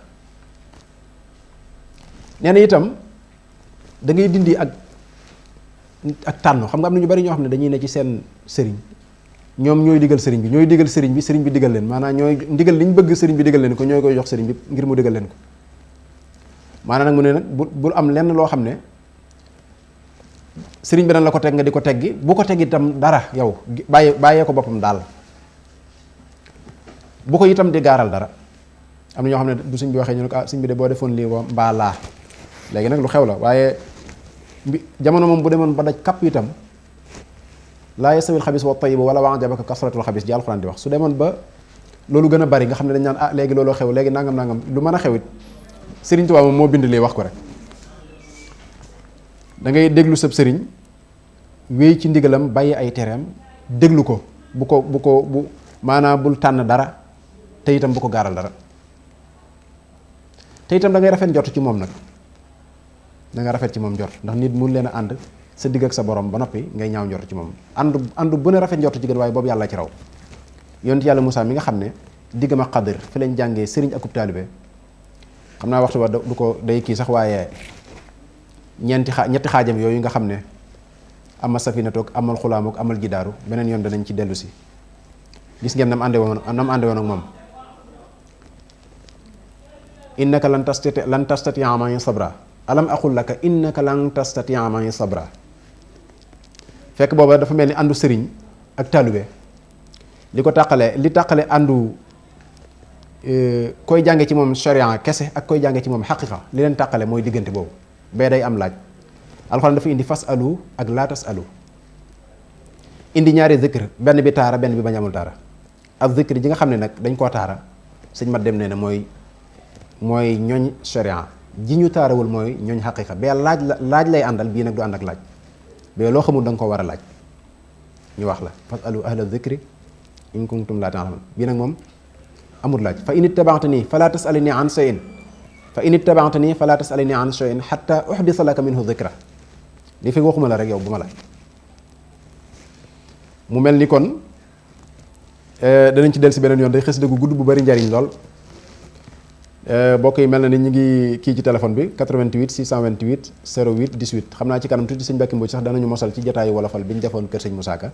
nee na itam da ngay dindi ak tànn. xam nga am na ñu bari ñoo xam ne dañuy ne ci seen sëriñ ñoom ñooy digal sëriñ bi sëriñ bi digal leen maanaam ñooy ndigal li ñu bëgg sëriñ bi digal leen ko ñooy koy jox sëriñ bi ngir mu digal leen ko. maanaam nag mu ne nag bul am lenn loo xam ne sëriñ bi dañ la ko teg nga di ko teggi bu ko teg itam dara yow bàyyee ko boppam daal bu ko itam di gaaral dara. am na ñoo xam ne bu sëriñ bi waxee ñu ne ko sëriñ bi de boo defoon lii wa mbaa laa léegi nag lu xew la waaye jamono moom bu demoon ba daj kapp itam laa yastawil xabis wa tayyib wala wa'jabaka kasratul xabis ji alxuraan di wax. su demoon ba loolu gën a bari nga xam ne dañ naan léegi looloo xew léegi nangam lu mën a xewit sëriñ Tuubaa moom moo bind lii wax ko rek. da ngay déglu sab sëriñ wéy ci ndigalam bàyyi ay tereem déglu ko bu maanaam bul tànn dara te itam bu ko gaaral dara te itam da ngay rafet njort ci moom nag. da nga rafet ci moom njort ndax nit mun leen a ànd sa digg ak sa borom ba noppi ngay ñaaw njort ci moom ànd bu ne rafet njort ci gën waaye boobu yàlla ci raw. yonent yàlla Moussa mi nga xam ne diggam ak Xadir fi lañ jàngee sëriñ akub taalibe xam naa waxtu ba du ko day kii sax waaye ñetti xaajam yooyu nga xam ne amal safinatoog amal xulaamuk amal jidaaru beneen yoon danañ ci dellu si. gis ngeen nam ànde woon ak moom. innaka lan tastatia ma'i sabra alam aqul laka innaka lan tastatia ma'i sabra. fekk booba dafa mel ni àndu sëriñ ak taalibe li tàqale àndu koy jànge ci moom sharia kese ak koy jànge ci moom xaqiqa li leen tàqale mooy diggante boobu bee day am laaj. alxuraan dafa indi fas alu ak laa tas alu indi ñaari zikr benn bi taara benn bi bañ amul taara. ak zikr ji nga xam ne nag dañ koo taara sëñ mat dem nee na mooy ñooñ sharia ji ñu taarawul mooy ñooñ xaqiqa bee laaj lay àndal bii nag du ànd ak laaj bee loo xamul da nga ko war a laaj ñu wax la fas alu ahla zikri in kuntum laa ta'lamun bii nag moom amul laaj fa in ittaba'tani fala tas'alni an shay'in fa in ittaba'tani fala tas'alni an shay'in hatta uhdisa laka minhu dhikra li fi waxuma la rek yow bu ma laaj. mu mel ni kon danañ ci del si beneen yoon day xës dëggu gudd bu bari njariñ lool. mbokk yi mel na ni ñu ngi kii ci téléphone bi 88 628 08 18 xam naa ci kanam tuuti sëñ Mbàkke Mbooj sax danañu mosal ci jotaayu wolofal bi ñu defoon kër sëñ Moussa Ka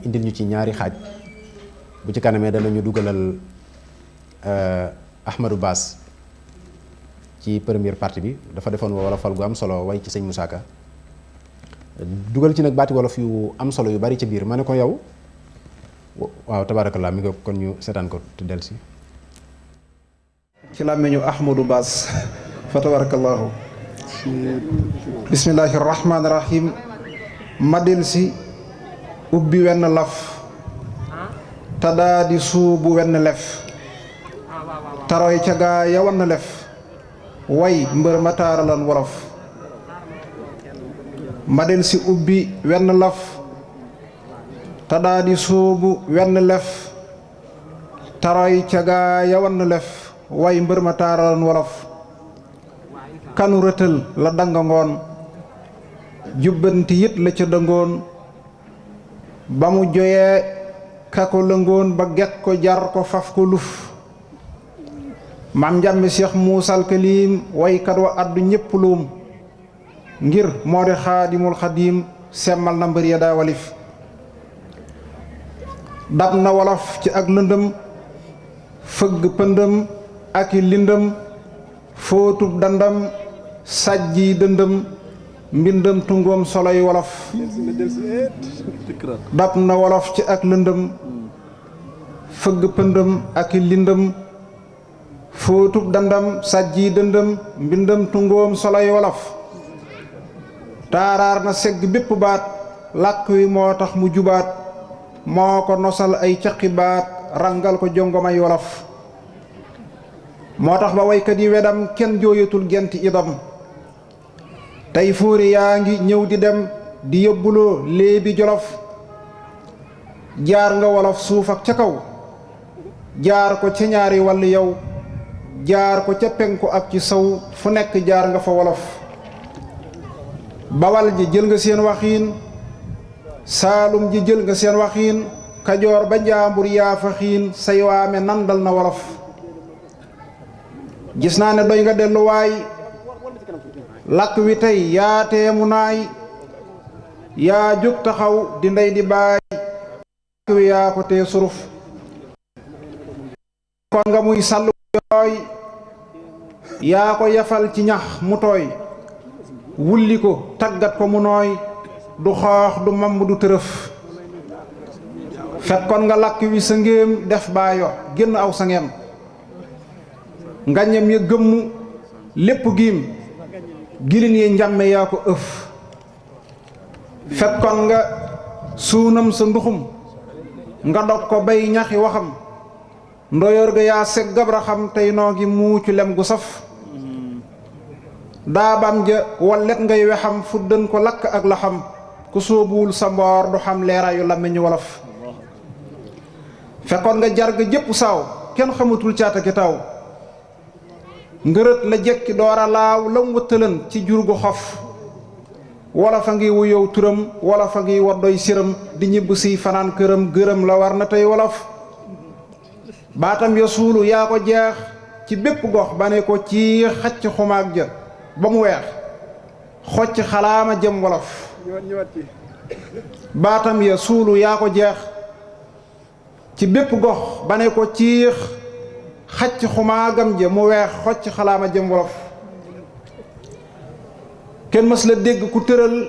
indil ñu ci ñaari xaaj bu ci kanamee danañu dugalal Ahmadou Bass ci première partie bi dafa defoon wolofal gu am solo way ci sëñ Moussa Ka dugal ci nag baati wolof yu am solo yu bari ci biir ma ne ko yow waaw tabaarakallaa mi nga kon ñu seetaan ko te del si ci làmmiñu Ahmadou Bass fa tabarakallahu bismillahi rahmaani rahim ma del si ubbi wenn laf te daa di suubu wenn lef taroy ca gaa ya wann lef way mbër ma taaralan wolof ma del si ubbi wenn laf te daa di suubu wenn lef taroy ca gaa ya wann lef way mbër ma taaralan wolof kanu rëtal la danga ngoon jubbanti it la ca dëngoon ba mu joyee ka ko lëngoon ba get ko jar ko faf ko luf maam njàmmi Cheikh Muusal Kalim waykat wa addu ñépp luum ngir moo di xaadimul xadiim semmal na mbër ya daa walif dab na wolof ci ak lëndëm fëgg pëndëm ak i lindëm fóotub dandam sajji dëndëm mbindam tungoom soloy wolof dab na wolof ci ak lëndëm fëgg pëndëm ak i lindëm fóotub dandam sajji dëndëm mbindam tungoom soloy wolof taaraar na segg bépp baat làkk wi moo tax mu jubaat moo ko nosal ay caqi baat rangal ko jongomay wolof moo tax ba waykat yi wedam kenn jooyatul genti idam tey fóori yaa ngi ñëw di dem di yóbbuloo léebi jolof jaar nga wolof suuf ak ca kaw jaar ko ca ñaari wàll yow jaar ko ca penku ak ci saw fu nekk jaar nga fa wolof bawal ji jël nga seen waxiin saalum ji jël nga seen waxiin kajoor ba njaambur yaa fa xiin say waame nandal na wolof gis naa ne doy nga delluwaay làkk wi tey yaa teemu naay yaa jóg taxaw di ndey di baay làkk wi yaa ko tee suruf kon nga muy sàll yooy yaa ko yafal ci ñax mu tooy wulli ko tàggat ko mu nooy du xoox du mamb du tërëf fekkoon nga làkk wi sa ngéem def baayo génn aw sa ngeem ngañam ya gëmmu lépp giim gilin yi njàmme yaa ko ëf fekkoon nga suunam sa nduxum nga dog ko bay ñaxi waxam ndoyoor ga yaa seg gabra xam tey noo ngi muucu lem gu saf daabam ja wallet ngay wexam fuddën ko lakk ak la xam ku sóobuwul sa mboor du xam leeraayu làmmiñu wolof fekkoon nga jar ga jëpp saaw kenn xamatul caata ki taw ngërët la jekki doora laaw lam wëttalan ci jur gu xof wala fa ngi wuyow turam wala fa ngi woddoy siram di ñibb siy fanaan këram gërëm la war na tey wolof baatam ya suulu yaa ko jeex ci bépp gox ba ne ko ci xacc xumaag ja ba mu weex xocc xalaama jëm wolof baatam ya suulu yaa ko jeex ci bépp gox ba ne ko ciix xacc xumaagam ja mu weex xocc xalaama jëm wolof kenn mës la dégg ku tëral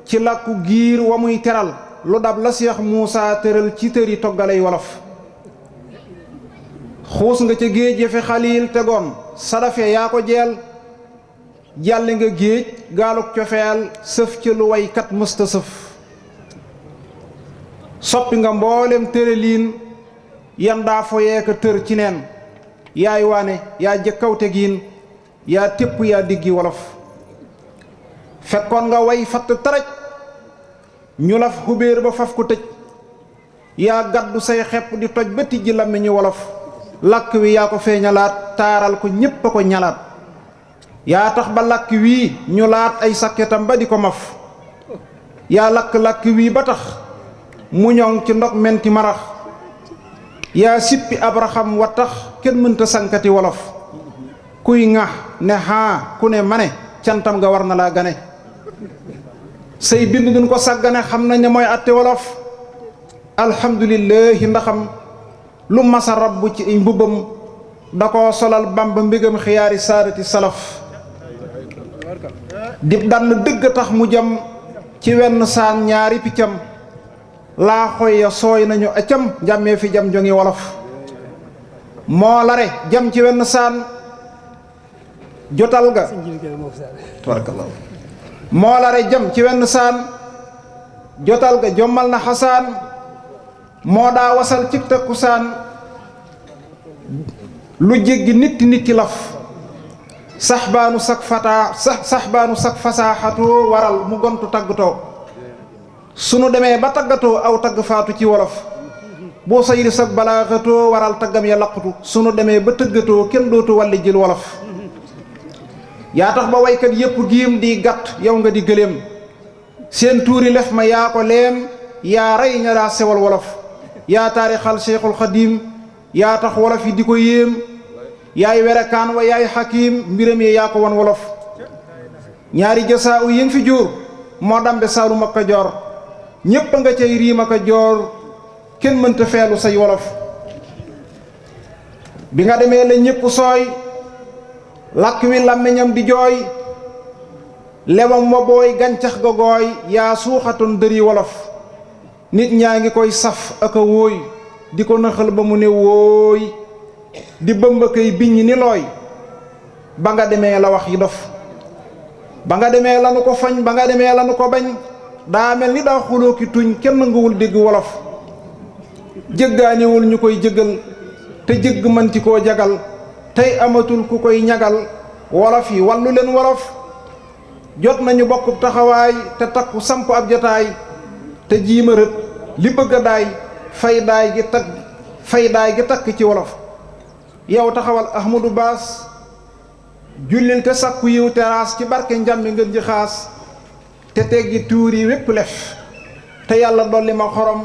ci làkku giir wa muy teral lu dab la Seex Muusaa tëral ci tëri toggalay wolof xuus nga ca géej ya fi xaliil tegoon sadafe yaa ko jeel jàlli nga géej gaaluk cofeel sëf ca lu waykat mësta sëf soppi nga mboolem tëraliin yan daa foyee ka tër ci neen yaay waane yaa jëkkaw tegiin yaa tépp yaa diggi wolof fekkoon nga way fatt taraj ñu laf xubéer ba faf ko tëj yaa gaddu say xepp di toj ba tijji làmmiñu wolof làkk wi yaa ko feeñalaat taaral ko ñépp a ko ñalaat yaa tax ba làkk wii ñu laat ay sakketam ba di ko maf yaa lakk-làkk wii ba tax mu ñoŋ ci ndog menti marax yaa sippi ab raxam wa tax kenn mënta sankati wolof kuy ŋax ne xaa ku ne mane cantam nga war na laa gane say bind duñ ko sàggane xam nañ ne mooy atte wolof alhamdulillahi ndaxam lu masa rabbu ci ay mbubbam da koo solal bamba mbégam xiyaari saadati salaf dib dann dëgg tax mu jam ci wenn saan ñaari piccam laa xoy ya sooy nañu acam njàmmee fi jam jongi wolof moo lare jam ci wenn saan jotal ga tabarakallah moo lare jam ci wenn saan jotal ga jommal na xasaan moo daa wasal ci takkusaan lu jéggi nitti laf saxbaanu sak fataa saxbaanu sak fasaaxatoo waral mu gontu taggatoo sunu demee ba taggatoo aw tagg faatu ci wolof boo sayri sak balaaxatoo waral taggam ya laqatu sunu demee ba tëggatoo kenn dootu walli jël wolof yaa tax ba waykat yépp giim di gàtt yow nga di gëléem seen tuuri lef ma yaa ko leem yaa rey ña daa sewal wolof yaa taarixal Seexul Xadiim yaa tax wolof yi di ko yéem yaay werekaan wa yaay xakiim mbiram yi yaa ko wan wolof ñaari jasaa u yi nga fi jur moo dambe Saalum ak Kajoor ñépp nga cay riim ak a joor kenn mënta feelu say wolof bi nga demee la ñépp sooy làkk wi làmmiñam di jooy lewam wa booy gàncax ga gooy yaa suuxatoon dëri wolof nit ñaa ngi koy saf ak a wóoy di ko nëxal ba mu ne wóoy di bëmba koy biññ ni looy ba nga demee la wax yi dof ba nga demee lanu ko fañ ba nga demee lanu ko bañ daa mel ni daa xuloo ki tuñ kenn nanguwul dégg wolof jëggaaniwul ñu koy jëggal te jëgg manti koo jagal tey amatul ku koy ñagal wolof yi wàllu leen wolof jot nañu bokkub taxawaay te takku samp ab jotaay te jiima rët li bëgg a daay fay daay gi takk ci wolof yow taxawal Ahmadou Baas jullil te sakku yiw teraas ci barke njambi ngeen ji xaas te teggi tuur yi wépp lef te yàlla dolli ma xorom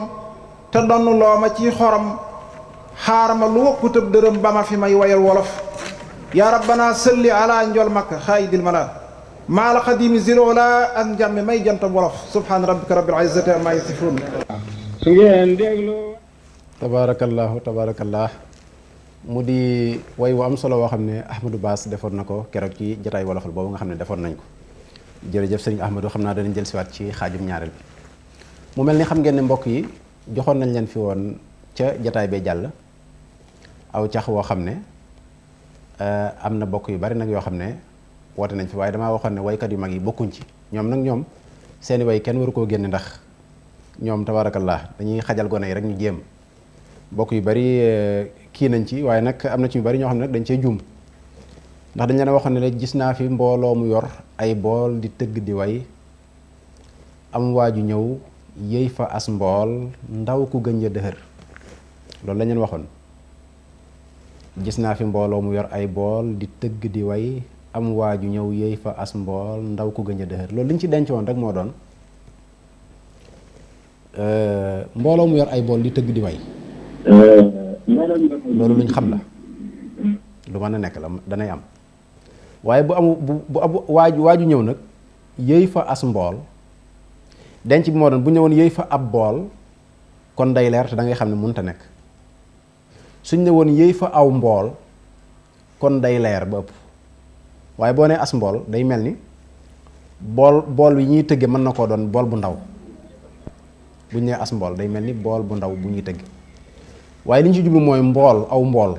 te donn loo ma ci xorom xaar ma lu wokkutëb dërëm ba ma fi may wayal wolof yaa rabbana salli ala njol makk xaayidil mala maala xadimi ziloola ak njàmmi may jantam wolof subhaana rabbika rabbil izzati amma yasifun su ngeen déglu tabaarakallah mu di way wu am solo woo xam ne Ahmadou Bass defoon na ko keroog ci jataay wolofal boobu nga xam ne defoon nañ ko jërëjëf sëriñ Ahmadou xam naa danañ jël siwaat ci xaajum ñaareel bi mu mel ni xam ngeen ne mbokk yi joxoon nañ leen fi woon ca jataay bee jàll aw cax woo xam ne am na bokk yu bari nag yoo xam ne woote nañ fi waaye damaa waxoon ne waykat yu mag yi bokkuñ ci ñoom seeni way kenn waru koo génne ndax ñoom tabaarakallah dañuy xajal gone yi rek ñu jéem bokk yu bari kii nañ ci waaye nag am na ci yu bari ñoo xam ne nag dañ cee juum ndax dañ leen a waxoon ne rek gis naa fi mbooloo mu yor ay bool di tëgg di way am waaju ñëw yëy fa as mbool ndaw ku gëñ a dëhër loolu la ñu waxoon gis naa fi mbooloo mu yor ay bool di tëgg di way am waaju ñëw yëy fa as mbool ndaw ku gëñ a dëhër loolu li ñu ci denc woon rek moo doon mbooloo mu yor ay bool di tëgg di way loolu luñ xam la lu mën a nekk la danay am waaye bu amu bu abu waaju ñëw nag yëy fa as mbool denc bi moo doon bu ñëwoon yëy fa ab bool kon day leer te da ngay xam ne mënut a nekk suñ ne woon yëy fa aw mbool kon day leer ba ëpp waaye boo nee as mbool day mel ni bool yi ñuy tëgge mën na koo doon bool bu ndaw buñ nee as mbool day mel ni bool bu ndaw bu ñuy tëgge waaye li ñu ci jublu mooy mbool aw mbool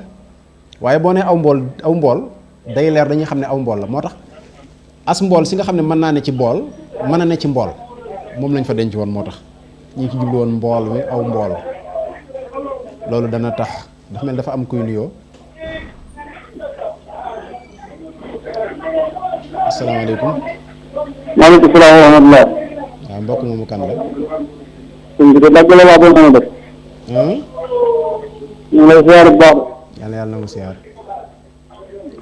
waaye boo nee aw mbool day leer dañuy xam ne aw mbool la moo tax as mbool si nga xam ne mën naa ne ci bool mën na ne ci mbool moom lañ fa denc woon moo tax ñu ngi ci jublu woon mbool mi aw mbool loolu dana tax dafa mel dafa am kuy nuyoo asalaamaaleykum. maaleykum salaam wa rahmatulah. waaw mbokk moomu kan la. sëñ bi de laaj la laa doon mën a def. ñu ngi lay siyaar bu baax. yàlla na mu siyaar.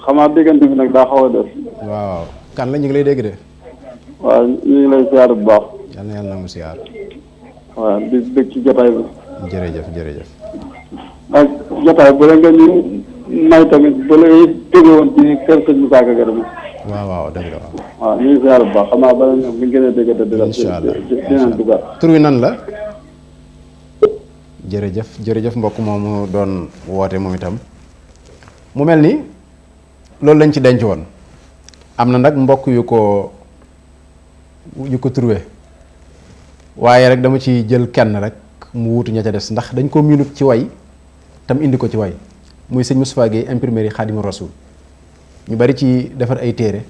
xamaa déggante bi nag daa xaw a def. waaw kan la ñu ngi lay dégg de. waaw ñu ngi lay siyaar bu baax. yàlla na mu siyaar. waaw di dégg ci jotaay bi. jërëjëf. ak jotaay bu la nga ñu may tamit bu lay tege woon ci kër sëñ Moussa Gagara bi. waaw dëgg la waaw. waaw ñu ngi siyaar bu baax xam naa bala ñu gën a déggante di la. incha allah dinañ dugal. tur wi nan la. jërëjëf mbokk moomu doon woote moom itam mu mel ni loolu lañ ci denc woon am na nag mbokk yu ko trouvé waaye rek dama ci jël kenn rek mu wutu ña ca des ndax dañ ko minute ci way tam indi ko ci way muy sëñ Moustapha Guèye imprimerie Khadimou Rassoul ñu bari ci defar ay téere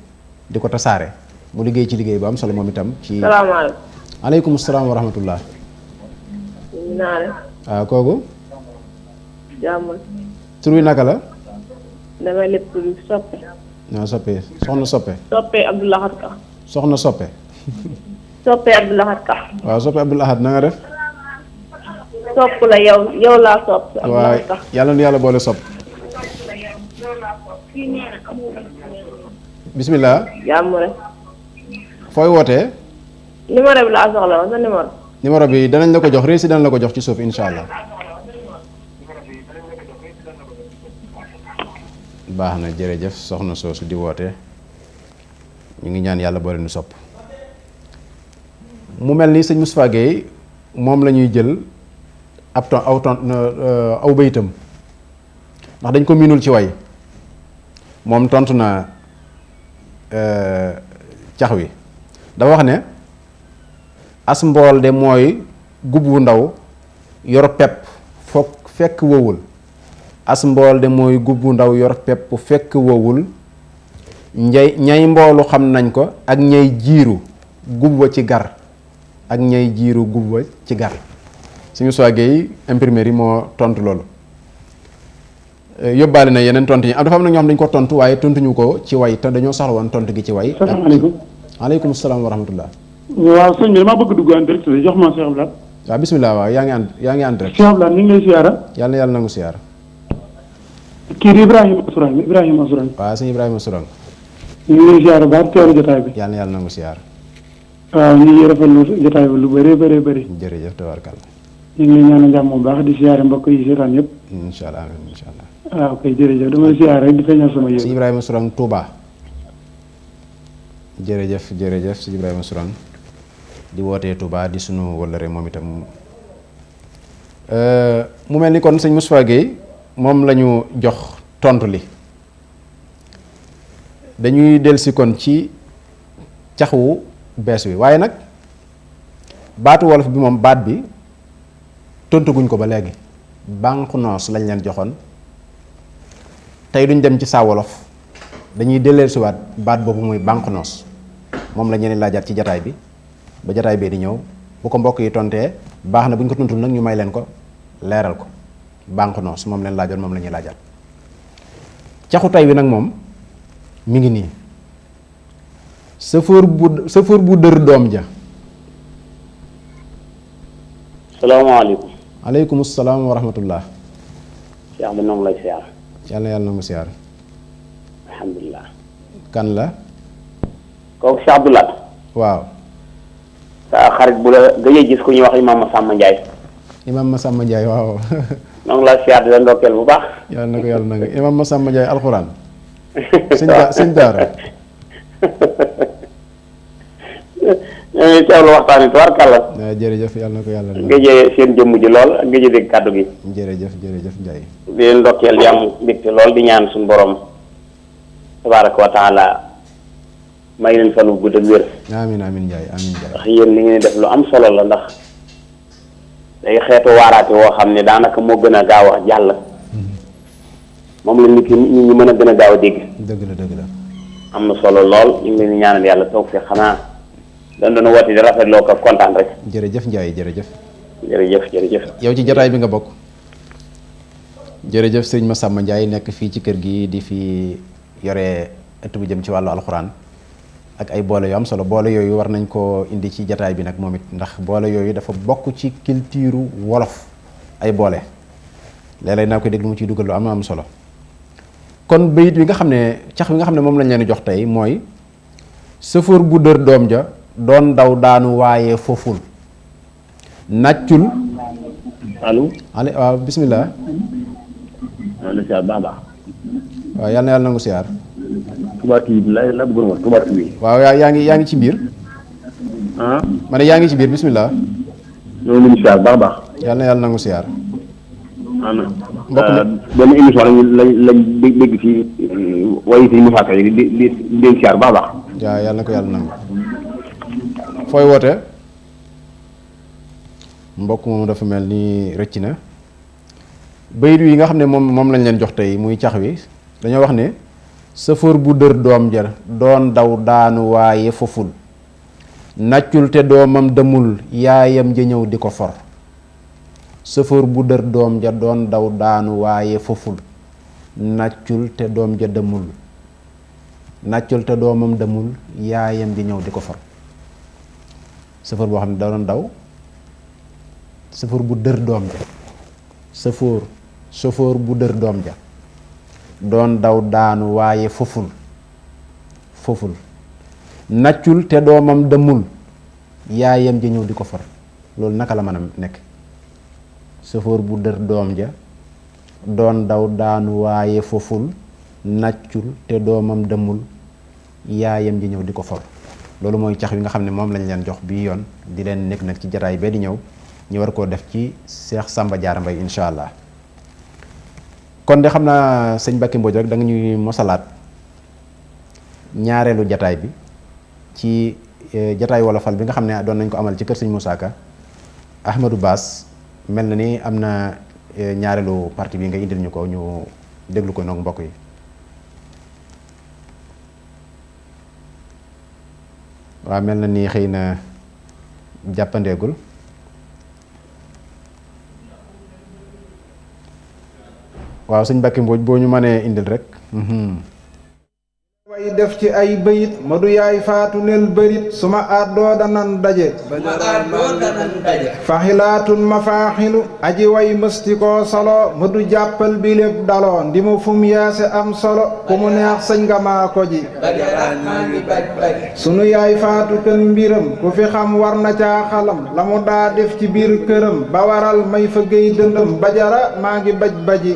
di ko tasaare mu liggéey ci liggéey bu am solo moom itam ci salaamaaleykum. aleykum salaam wa rahmatullah. waaw kooku. jàmm. tur wi naka la. damay lépp lu soppe. waaw soppe soxna soppe. soppe Abdou Lahad Ka. soxna soppe. soppe Abdou Lahad Ka. waaw soppe Abdou Lahad na nga def. sopp la yow laa sopp. Abdou Lahad Ka waaw yàlla na yàlla boole sopp. bismillah. jàmm rek. fooy wootee. numéro bi laa soxla woon sa numéro. numéro bi danañ la ko jox réussir danañ la ko jox ci suuf incha allah. baax na jërëjëf soxna soosu di woote ñu ngi ñaan yàlla boole nu sopp. mu mel ni sëñ Moustapha Gueye moom la ñuy jël aw bayitam ndax dañ ko miinul ci way moom tontu na cax wi dafa wax ne as mbool de mooy gub wu ndaw yor pepp fekk wowul as mbool de mooy gub wu ndaw yor pepp fekk wowul ñay mboolu xam nañ ko ak ñay jiiru gub wa ci gar ak ñay jiiru gub wa ci gar suñu soigee imprimerie yi moo tontu loolu yóbbaale na yeneen tontu yi dafa am na ñoo xam dañu ko tontu waaye tontuñu ko ci way te dañoo soxla woon tontu gi ci way. salaamaaleykum. aleykum salaam wa rahmatullah. waaw sëñ bi damaa bëgg dugg en direct jox ma Cheikh Abdoulaye. waaw bisimilah waaw yaa ngi ànd rek. Cheikh Abdoulaye ñu ngi lay siyaara. yàlla na yàlla nangu siyaara. kii di Ibrahima Sourang. waaw sëñ Ibrahima Sourang. ñu ngi lay siyaara baax teewlu jotaay bi. yàlla na yàlla nangu siyaara. waaw ñu ngi rafetlu jotaay bi lu bëree bëri. jërëjëf tabarkalla. ñu ngi lay ñaanal jàmm bu baax di siyaare mbokk yi seetaan yëpp. incha allah amiin incha allah. waaw kay jërëjëf damay siyaare rek di feeñal sama yëg. sëñ Ibrahima Sourang Touba. jërëjëf sëñ Ibrahima Sourang di wootee Touba di sunu wëllëre moom itam mu mel ni kon sëñ Moustapha Gueye moom la ñu jox tontu li dañuy dellusi kon ci caxwu bees wi waaye nag baatu wolof bi moom baat bi tontuguñ ko ba léegi bànq noos lañ leen joxoon tey duñ dem ci saa wolof dañuy delleesiwaat baat boobu muy bànq noos moom la ñeen laajaat ci jataay bi ba jataay bee di ñëw bu ko mbokk yi tontee baax na bu ñu ko tontul nag ñu may leen ko leeral ko bànq noos moom leen laajoon moom la ñuy laajaat caxu tay bi nag moom mi ngi nii sëfoor bu dër doom ja. salaamaaleykum. aleykum salaam wa rahmatullah. Cheikh bi noonu lay siyaar. yàlla na yàlla na mu siyaar. alhamdulilah. kan la. kooku Cheikh Abdoulaye. waaw. sa xarit bu la gëjee gis ku ñuy wax Imam Massamba Ndiaye. Imam Massamba Ndiaye waaw. noonu lay siyaar di la ndokkeel bu baax. yàlla na ko yàlla na nga Imam Massamba Ndiaye alxuraan. sëñ daara. ñu ngi teewlu waxtaan wi tubaarkàlla. jërëjëf yàlla na ko yàlla na. gëjee seen jëmm ji lool ak gëjee dégg kàddu gi. jërëjëf Ndiaye. di leen ndokkeel di am mbégte lool di ñaan suñu borom tabaaraka wa taala may leen fan wu gudd ak wér. amiin Ndiaye amiin Ndiaye. ndax yéen li ngeen def lu am solo la ndax day xeetu waaraate woo xam ne daanaka moo gën a gaaw a jàll. moom la nit ñi mën a gën a gaaw a dégg. dëgg la. am na solo lool ñu ngi leen di ñaanal yàlla toog fi xanaa dañ doon woote di rafetloo ko kontaan rek. jërëjëf Ndiaye jërëjëf. jërëjëf. yow ci jataay bi nga bokk. jërëjëf sëñ Massamba Ndiaye nekk fii ci kër gi di fi yore ëtt bu jëm ci wàllu alxuraan ak ay boole yu am solo boole yooyu war nañ koo indi ci jataay bi nag moom it ndax boole yooyu dafa bokk ci culture wolof ay boole léeg-léeg naa koy dégg mu ciy dugal lu am solo. kon bayit bi nga xam ne cax bi nga xam ne moom lañ leen jox tey mooy sëfoor bu dër doom ja doon daw daanu waaye foful nàccul. allo. waaw bisimilah. waaw yal na yàlla nangu siyaar. Touba TV la bëggoon wax Touba TV. waaw yaa ngi ci biir. ma ne yaa ngi ci biir bisimilah. ñoo ngi siyaar baax. yal na yàlla nangu siyaar. mbokk mi benn émission lañ dégg ci waaye si Moussa Ka yi di leen siyaar baax. waaw yàlla na ko yàlla nangu. fooy woote. mbokk moomu dafa mel ni rëcc na. bayit yi nga xam ne moom lañ leen jox tey muy cax wi dañoo wax ne sëfoor bu dër doom ja doon daw daanu waaye foful nàccul te doomam demul yaayam ja ñëw di ko for. sëfoor bu dër doom ja doon daw daanu waaye foful nàccul te doom ja demul nàccul te doomam demul yaayam ji ñëw di ko for. sëfoor boo xam ne da doon daw sëfoor bu dër doom ja sëfoor bu dër doom ja doon daw daanu waaye foful nàccul te doomam demul yaayam ji ñëw di ko for. loolu naka la mën a nekk. sëfoor bu dër doom ja doon daw daanu waaye foful nàccul te doomam demul yaayam ji ñëw di ko for. loolu mooy cax wi nga xam ne moom lañ leen jox bii yoon di leen nekk nag ci jataay bee di ñëw ñu war koo def ci Cheikh Samba Diarra Mbaye incha allah. kon de xam naa sëñ Mbacke Mbodj rek da nga ñuy mosalaat ñaareelu jataay bi ci jataay wolofal bi nga xam ne doon nañ ko amal ci kër sëñ Moussa Ka. Ahmadou Bass mel na ni am na ñaareelu partie bi nga indil ñu ko ñu déglu ko noog mbokk yi. waaw mel na ni xëy na jàppandeegul. waaw sëñ Mbacke Mbodj boo ñu mënee indil rek. way def ci ay bayit ma du yaay faatu nel bërit suma àddoo danan daje faxilaatun ma faaxilu aji way mësti koo solo ma du jàppal bi lépp daloo ndi mu fum yeese am solo ku mu neex sëñ nga maa ko ji sunu yaay faatu kën mbiram ku fi xam war na caa xalam la mu daa def ci biir këram ba waral may fa géy dëndëm bajara maa ngi baj baji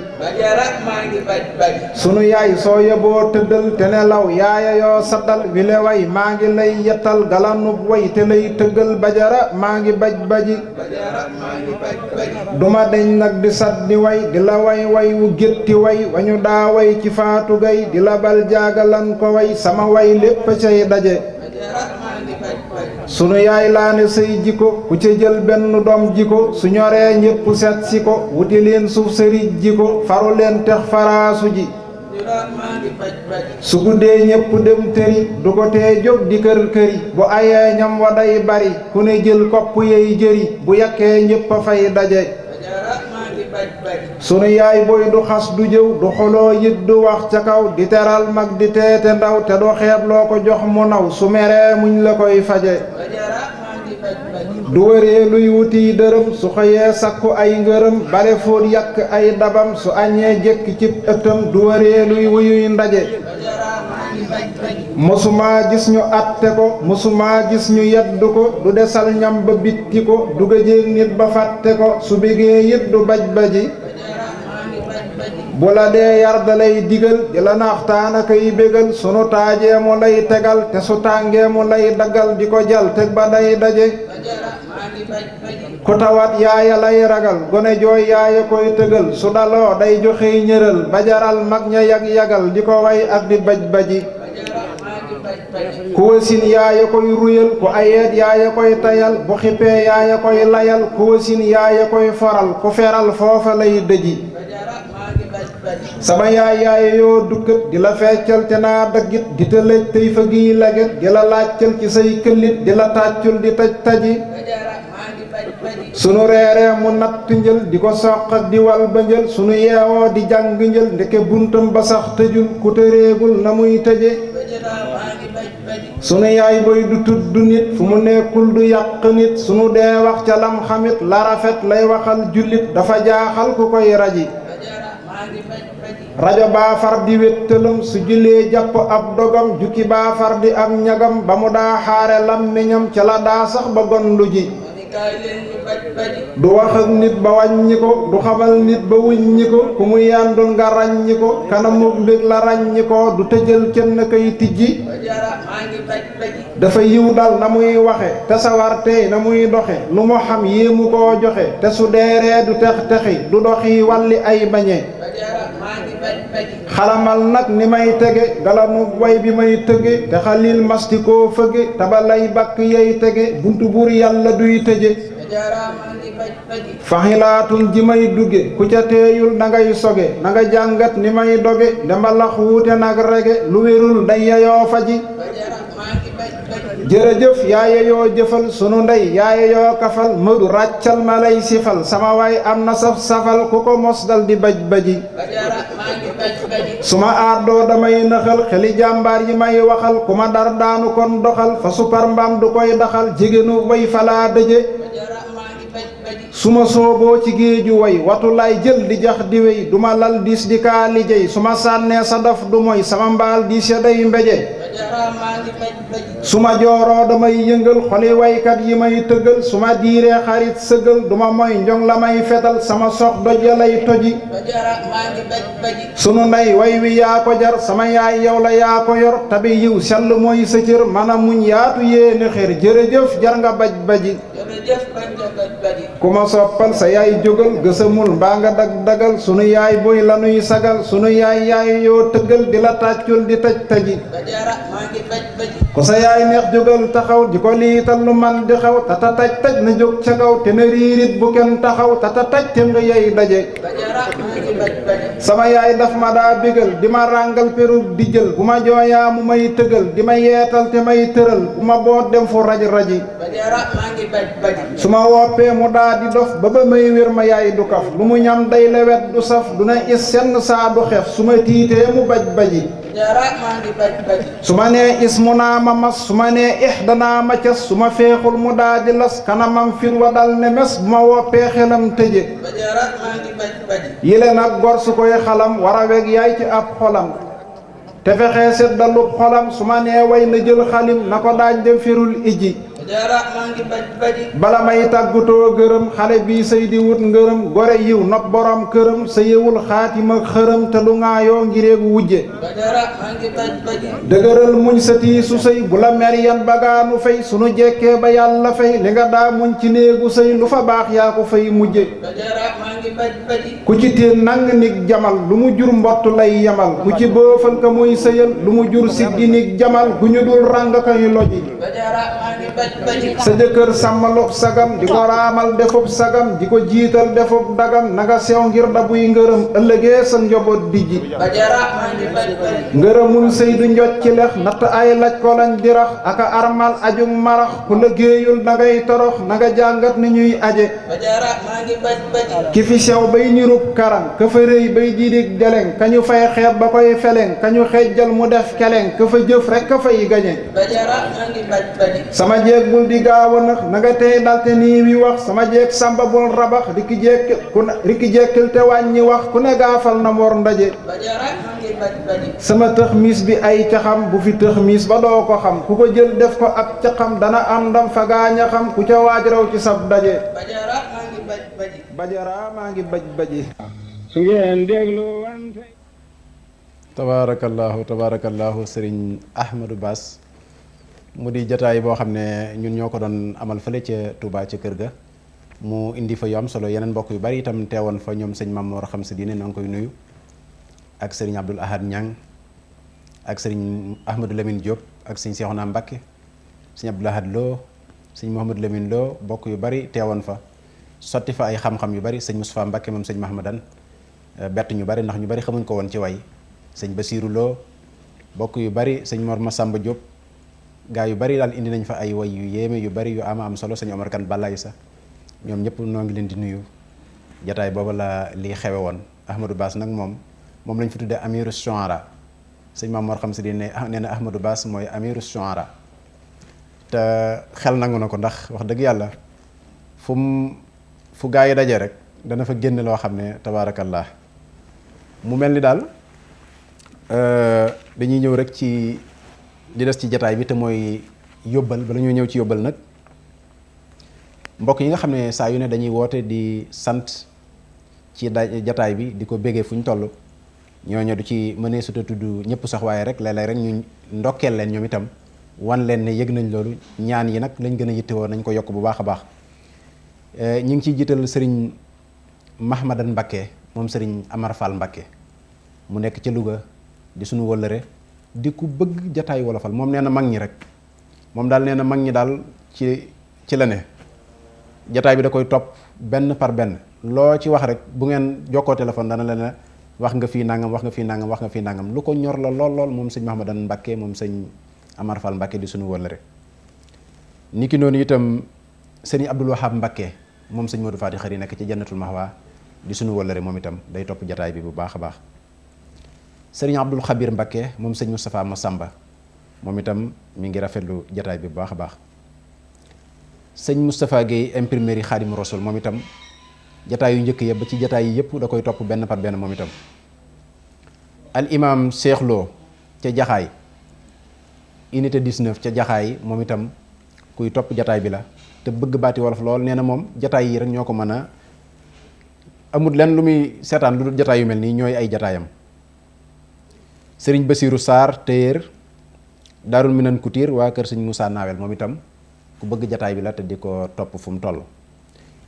sunu yaay soo yeboo tëddal te ne law yaaya yoo saddal wile way maa ngi lay yettal galanub way te lay tëggal bajara maa ngi baj baji duma deñ nag di sat di way di la way way wu gétti way wañu daa way ci faatu gay di la bal jaagalan ko way sama way lépp cay daje sunu yaay laa ne say jiko ku ca jël benn doom jiko su ñoree ñépp set si ko wuti leen suuf sëriñ jiko faru leen tex faraasu ji su guddee ñépp dem tëri du ko tee jóg di kër këri bu ayee ñam wa day bari ku ne jël kopp yey jëri bu yàkkee ñépp a fay daje sunu yaay boy du xas du jëw du xoloo yit du wax ca kaw di teral mag di teete ndaw te du xeeb loo ko jox mu naw su meree muñ la koy faje du wëree luy wuti dërëm su xëyee sakku ay ngërëm bale fóot yàq ay dabam su añee jekk cib ëttam du wëree luy wuyuy ndaje mësumaa gis ñu atte ko mësumaa gis ñu yeddu ko du desal ñam ba bitti ko du gëjéeg nit ba fàtte ko su bégee yit du baj baji bu la dee yar da lay digal di la naxtaana koy bégal sunu taajee mu lay tegal te su tàngee mu lay daggal di ko jal teg ba day daje ku tawat yaaya lay ragal gone jooy yaaya koy tëgal su daloo day joxey ñëral ba jaral mag ña yag-yagal di ko way ak di baj baji ku wasin yaaya koy ruyal ku ayeet yaaya koy tayal bu xippee yaaya koy layal ku wasin yaaya koy foral ku feral foofa lay dëji sama yaay yaaya yoo dukkat di la feccal te naa daggit di te lëj tey fa giy leget di la laajcal ci say këllit di la tàccul di taj taji sunu reeree mu natt njël di ko soq ak di wal ba njël sunu yeewoo di jàng njël ndeke buntam ba sax tëjul ku tëreegul na muy tëje sunu yaay boy du tudd nit fu mu nekkul du yàq nit sunu dee wax ca lam xamit la rafet lay waxal jullit dafa jaaxal ku koy raji rajo baa far di wéttalam su julee jàpp ab dogam jukki baa far di am ñagam ba mu daa xaare lammiñam ca la daa sax ba gon lu ji du wax ak nit ba wàññi ko du xamal nit ba wuññi ko ku mu yàndul nga ràññi ko kanamu mbég la ràññi ko du tëjal kenn kay tijji dafa yiw dal na muy waxe te sawar tey na muy doxe lu mu xam yéemu koo joxe te su deeree du tex texi du doxi walli ay bañe xalamal nag ni may tege galanu way bi may tëge te xalil masti koo fëge taba lay bakk yey tege buntu buur yàlla duy tëje faxilaatun ji may dugge ku ca teeyul na ngay soge na nga jàngat ni may doge ndembalax wuute nag rege lu wérul day yayoo faji jërëjëf yaaya yoo jëfal sunu ndey yaaya yoo kafal mëdu ràccal ma lay sifal sama waay am na saf safal ku ko mos dal di baj baji suma aardoo damay nëxal xeli jàmbaar yi may waxal ku ma dar daanu kon doxal fa supar mbaam du koy daxal jigéenu way falaa dëje suma sooboo ci géeju way watu lay jël di jax di wey duma lal diis di kaa lijey suma sànnee sa daf du moy sama mbaal diis ya day mbeje su ma jooroo damay yëngal xoli waykat yi may tëggal su ma diiree xarit sëggal duma moy njong la may fetal sama sox doj ya lay toji sunu ndey way wi yaa ko jar sama yaay yow la yaa ko yor tabi yiw sell mooy sa cër mana muñ yaatu yéene xër jërëjëf jar nga baj baji ku ma soppal sa yaay jógal gësamul mbaa nga dag-dagal sunu yaay boy lanuy sagal sunu yaay yaay yoo tëggal di la tàccul di taj taji ku sa yaay neex jógal taxaw di ko liital lu man di xaw tata taj taj na jóg ca kaw te na riirit bu kenn taxaw tata taj te nga yey daje sama yaay daf ma daa bégal di ma ràngal perub di jël bu ma jooyaa mu may tëgal di ma yeetal te may tëral bu ma boot dem fu raj-raji su ma woppee mu daa di dof ba may wér ma yaay du kaf lu mu ñam day lewet du saf du na is senn saa du xef su ma tiitee mu baj baji su ma nee is mu naa ma mas su ma nee danaa ma cas su ma feexul mu daa di las kanamam fir wa dal ne mes bu ma woppee xelam tëje yile nag gor su koy xalam war a weg yaay ci ab xolam te fexee seddalub xolam su ma nee way na jël xalim na ko daaj dem firul iji bala may tàggutoo gërëm xale bii sëy di wut ngërëm gore yiw nopp borom këram sa yewul xaatima xërëm te lu ngaayoo ngireegu wujje dëgëral muñ sa tiisu sëy bu la mer yan bagaanu fay sunu jekkee ba yàlla fay li nga daa muñ ci néegu sëy lu fa baax yaa ko fay mujje ku ci teen nang nig jamal lu mu jur mbott lay yamal ku ci bëofal ka muy sëyal lu mu jur siggi nig jamal gu ñu dul ràng kañu loji sa jëkkër sàmmalub sagam di ko raamal defub sagam di ko jiital defub dagam nanga sew ngir dabuy ngërëm ëllëgee sa njaboot dijji ngërëmul sëy du njot ci lex natt ay laj ko lañ dirax aka armal ajug marax ku liggéeyul nangay torox nanga jàngat ni ñuy aje ki fi sew bay nirub karang ka fa rëy bay jiidig deleng kañu fay xeeb ba koy feleng kañu xejjal mu def keleng ka fa jëf rek ka fay gañe sama jeeg bul di gaaw a nax na nga tey dalte nii wi wax sama jeeg samba bul rabax rikki jekkil te wàññi wax ku ne gaafal na mor ndaje sama tëx miis bi ay caxam bu fi tëx miis ba doo ko xam ku ko jël def ko ak caxam dana am ndam fa gaaña xam ku ca waaj raw ci sab daje bajara maa ngi baj baji su ngeen déglu wante tabaarakallaahu sëriñ Ahmadou Bass mu di jataay boo xam ne ñun ñoo ko doon amal fële ca Touba ca kër ga mu indi fa yu am solo yeneen mbokk yu bari itam teewoon fa ñoom sëñ Mamoor xam sa diine na nga koy nuyu ak sëriñ Abdoul Ahad Ñang ak sëriñ Ahmadou Lamine Diop ak sëñ Seexuna Mbàkke sëñ Abdoul Ahad Lo sëñ Mouhamadou Lamine Lo bokk yu bari teewoon fa sotti fa ay xam-xam yu bari sëñ Moustapha Mbàkke moom sëñ Mahamadan bett ñu bari ndax ñu bari xamuñ ko woon ci way sëñ Basiiru Lo bokk yu bari sëñ Mor Masamba Diop gaa yu bari daal indi nañ fa ay way yu yéeme yu bari yu ama am solo sëñ Omar Kan Balaay sa ñoom ñëpp noo ngi leen di nuyu jataay booba la lii xewe woon Ahmadou Bass nag moom lañ fi tuddee amiru shuara sëñ Mamoor xam si di nee na Ahmadou Bass mooy amiru shuara te xel nangu na ko ndax wax dëgg yàlla fu gaa yi daje rek dana fa génn loo xam ne tabaarakallah mu mel ni daal dañuy ñëw rek ci li des ci jataay bi te mooy yóbbal bala ñoo ñëw ci yóbbal nag mbokk yi nga xam ne saa yu ne dañuy woote di sant ci jataay bi di ko bégee fu ñu toll ñooñu du ci mënee suta tudd ñëpp sax waaye rek léeg-léeg rek ñu ndokkeel leen ñoom itam wan leen ne yëg nañ loolu ñaan yi nag lañ gën a yittewoo nañ ko yokk bu baax a baax ñu ngi ciy jiital sëriñ Mahmadan Mbakke moom sëriñ Amar Fall Mbakke mu nekk ca Louga di suñu wëllëre di ku bëgg jataay wolofal moom nee na mag ñi rek moom daal nee na mag ñi daal ci la ne jataay bi da koy topp benn par benn loo ci wax rek bu ngeen jokkoo téléphone dana leen wax nga fii nangam wax nga fii nangam wax nga fii nangam lu ko ñor la lool moom sëñ Mahmadan Mbakke moom sëñ Amar Fall Mbakke di suñu wëllëre ni ki noonu itam sëñ Abdul Wahab Mbakke moom sëñ Modou Fati Xari nekk ci Jannatul Mahwa di suñu wëllëre moom itam day topp jataay bi bu baax a baax sëriñ Abdul Xabir Mbakke moom sëñ Moustapha Massamba moom itam mi ngi rafetlu jataay bi bu baax a baax sëñ Moustapha Guèye imprimerie Xaadimu Rasul moom itam jataay yu njëkk ya ba ci jataay yi yëpp da koy topp benn par benn moom itam al imam Cheikh Lo ca Jaxaay unité 19 ca jaxaay moom itam kuy topp jataay bi la te bëgg baati wolof lool nee na moom jataay yi rek ñoo ko mën a amul lenn lu muy seetaan lu dul jataay yu mel nii ñooy ay jataayam. sëriñ Basiiru Saar téyeer Daarul Minan Couture waa kër sëñ Moussa Nawel moom itam ku bëgg jataay bi la te di ko topp fu mu toll.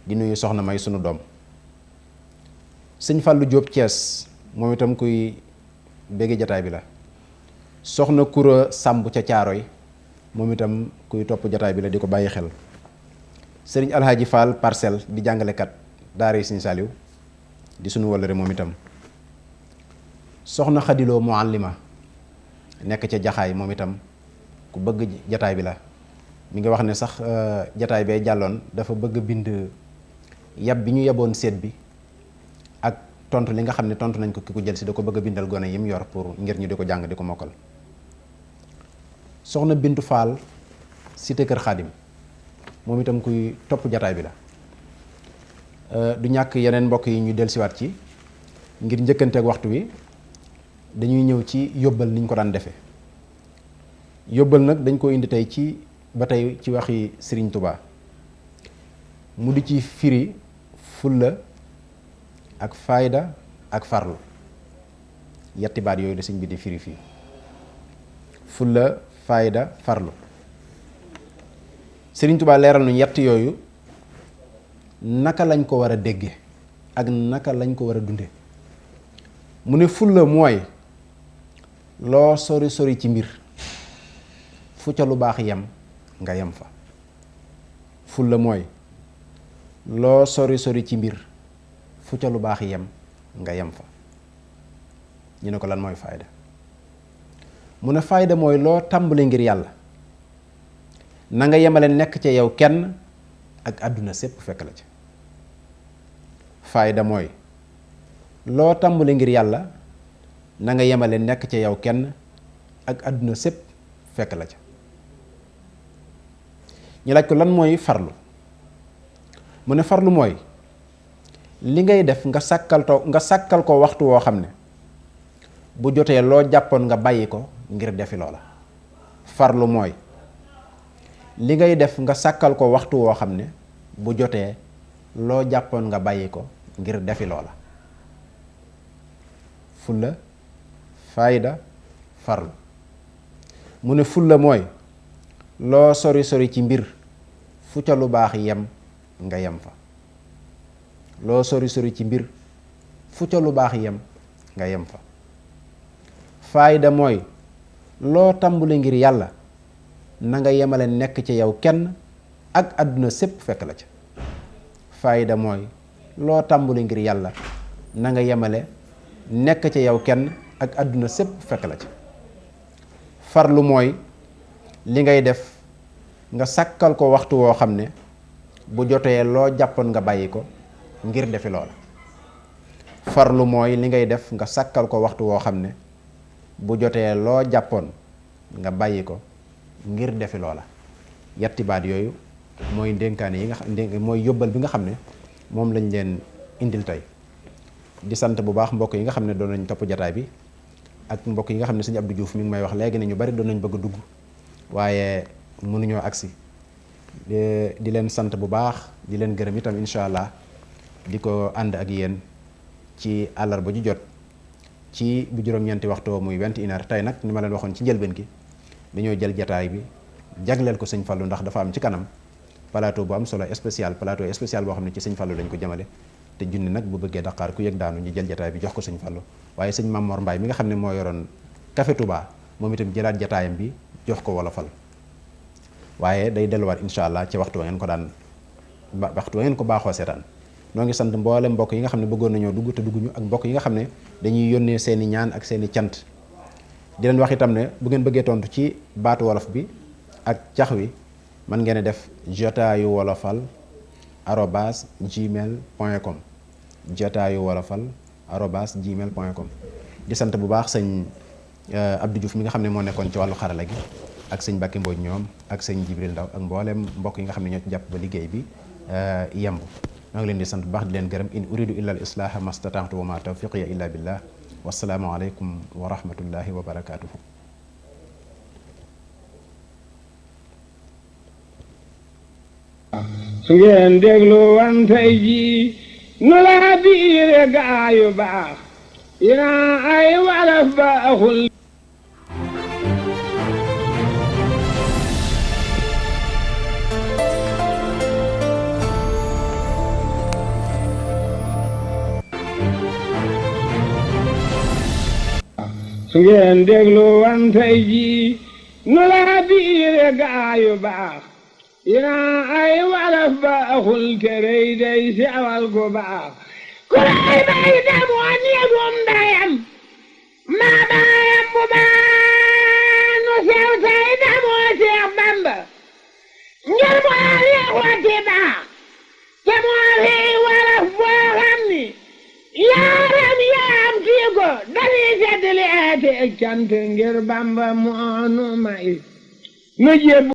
di nuyu soxna May sunu doom. sëñ Fallou Diop Thiès moom itam kuy bëgg jataay bi la. soxna Kura Samb ca Caaroy moom itam kuy topp jataay bi la di ko bàyyi xel. sëriñ Alhaji Fall Parcelles di jàngalekat daara sëñ Saliou di sunu wallare moom itam. soxna Xadiloo Muallima nekk ca jaxaay moom itam ku bëgg jataay bi la. mi ngi wax ne sax jataay bee jàlloon dafa bëgg bind yab bi ñu yaboon seet bi ak tontu li nga xam ne tontu nañ ko ki ko jël si da ko bëgg a bindal gone yi mu yor pour ngir ñu di ko jàng di ko mokkal. soxna Bintu Fall cité kër Xaadim moom itam kuy topp jataay bi la. du ñàkk yeneen mbokk yi ñu dellusiwaat ci ngir njëkkanteeg waxtu wi dañuy ñëw ci yóbbal niñ ko daan defee. yóbbal nag dañ ko indi tey ci ba tey ci waxi Serigne Touba mu di ci firi fulla ak fayda ak farlu yetti baat yooyu la sëñ bi di firi fii fulla fayda farlu. Serigne Touba leeral nu yett yooyu naka lañ ko war a dégge ak naka lañ ko war a dunde. mu ne fulla mooy loo sori sori ci mbir fu ca lu baax yem nga yem fa. fulla mooy loo sori sori ci mbir fu ca lu baax yem nga yem fa. ñu ne ko lan mooy fayda mu ne fayda mooy loo tàmbali ngir yàlla na nga yemale nekk ca yow kenn ak àdduna sépp fekk la ca. fayda mooy loo tàmbali ngir yàlla na nga yemale nekk ca yow kenn ak àdduna sépp fekk la ca. ñu laaj ko lan mooy farlu mu ne farlu mooy li ngay def nga sàkkal ko waxtu woo xam ne bu jotee loo jàppoon nga bàyyi ko ngir defi loola. farlu mooy li ngay def nga sàkkal ko waxtu woo xam ne bu jotee loo jàppoon nga bàyyi ko ngir defi loola. fulla fayda farlu mu ne fulla mooy loo sori sori ci mbir fu ca lu baax yem nga yem fa. loo sori sori ci mbir fu ca lu baax yem nga yem fa. fayda mooy loo tàmbali ngir yàlla na nga yemale nekk ci yow kenn ak àdduna sépp fekk la ca. fayda mooy loo tàmbali ngir yàlla na nga yemale nekk ci yow kenn ak àdduna sépp fekk la ca. farlu mooy li ngay def nga sàkkal ko waxtu woo xam ne bu jotee loo jàppoon nga bàyyi ko ngir defi loola. farlu mooy li ngay def nga sàkkal ko waxtu woo xam ne bu jotee loo jàppoon nga bàyyi ko ngir defi loola. yetti baat yooyu mooy ndénkaane yi nga xam mooy yóbbal bi nga xam ne moom lañ leen indil tey. di sant bu baax mbokk yi nga xam ne doon nañ topp jataay bi ak mbokk yi nga xam ne sëñ Abdou Diouf mi ngi may wax léegi ne ñu bari doon nañ bëgg a dugg waaye mënuñoo agsi. di leen sant bu baax di leen gërëm itam incha allah di ko ànd ak yéen ci àllarba ju jot ci bu juróom-ñeenti waxtu muy 21h. tey nag ni ma leen waxoon ci njëlbeen gi dañoo jël jataay bi jagleel ko sëñ Fallou ndax dafa am ci kanam plateau bu am solo plateau spécial boo xam ne ci sëñ Fallou lañ ko jëmale te junni nag bu bëggee Dakar ku yëg daanu ñu jël jataay bi jox ko sëñ Fallou waaye sëñ Mamor Mbaye mi nga xam ne moo yoroon Café Touba moom itam jëlaat jataayam bi jox ko wolofal waaye day delluwaat incha allah ci waxtu wa ngeen ko baaxoo seetaan. noo ngi sant mboolem mbokk yi nga xam ne bëggoon nañoo dugg te dugguñu ak mbokk yi nga xam ne dañuy yónnee seeni ñaan ak seeni cant. di leen wax itam ne bu ngeen bëggee tontu ci baatu wolof bi ak cax wi mën ngeen a def jotaayu wolofal @gmail.com jotaayu wolofal @gmail.com. di sant bu baax sëñ Abdou Diouf mi nga xam ne moo nekkoon ci wàllu xarala gi ak sëñ Mbacke Mbodj ñoom ak sëñ Jibril Ndaw ak mboolem mbokk yi nga xam ne ñoo ci jàpp ba liggéey bi yemb. maa ngi leen di sant bu baax di leen gërëm in uridu illa al islaha mastata'tu wa ma tawfiqiya illa billah wassalaamu aleykum wa rahmatullahi wa barakatuhu. su ngeen déglu wan tey jii nu laa biire gaayu baax ina ay walaf baaxul su ngeen déglu wan tey jii nu laa biire gaayu baax ina ay walaf baaxul terey day sewal ku baax ku lay bay demoo néegum ndayam maa baayam bu baax nu sew tay demoo Seex Bamba ngir moo yeexooti baax te moo fi walaf boo xam ni yaaram yaam kii ko dañuy seddali eete cant ngir Bamba moo nu may nu jébb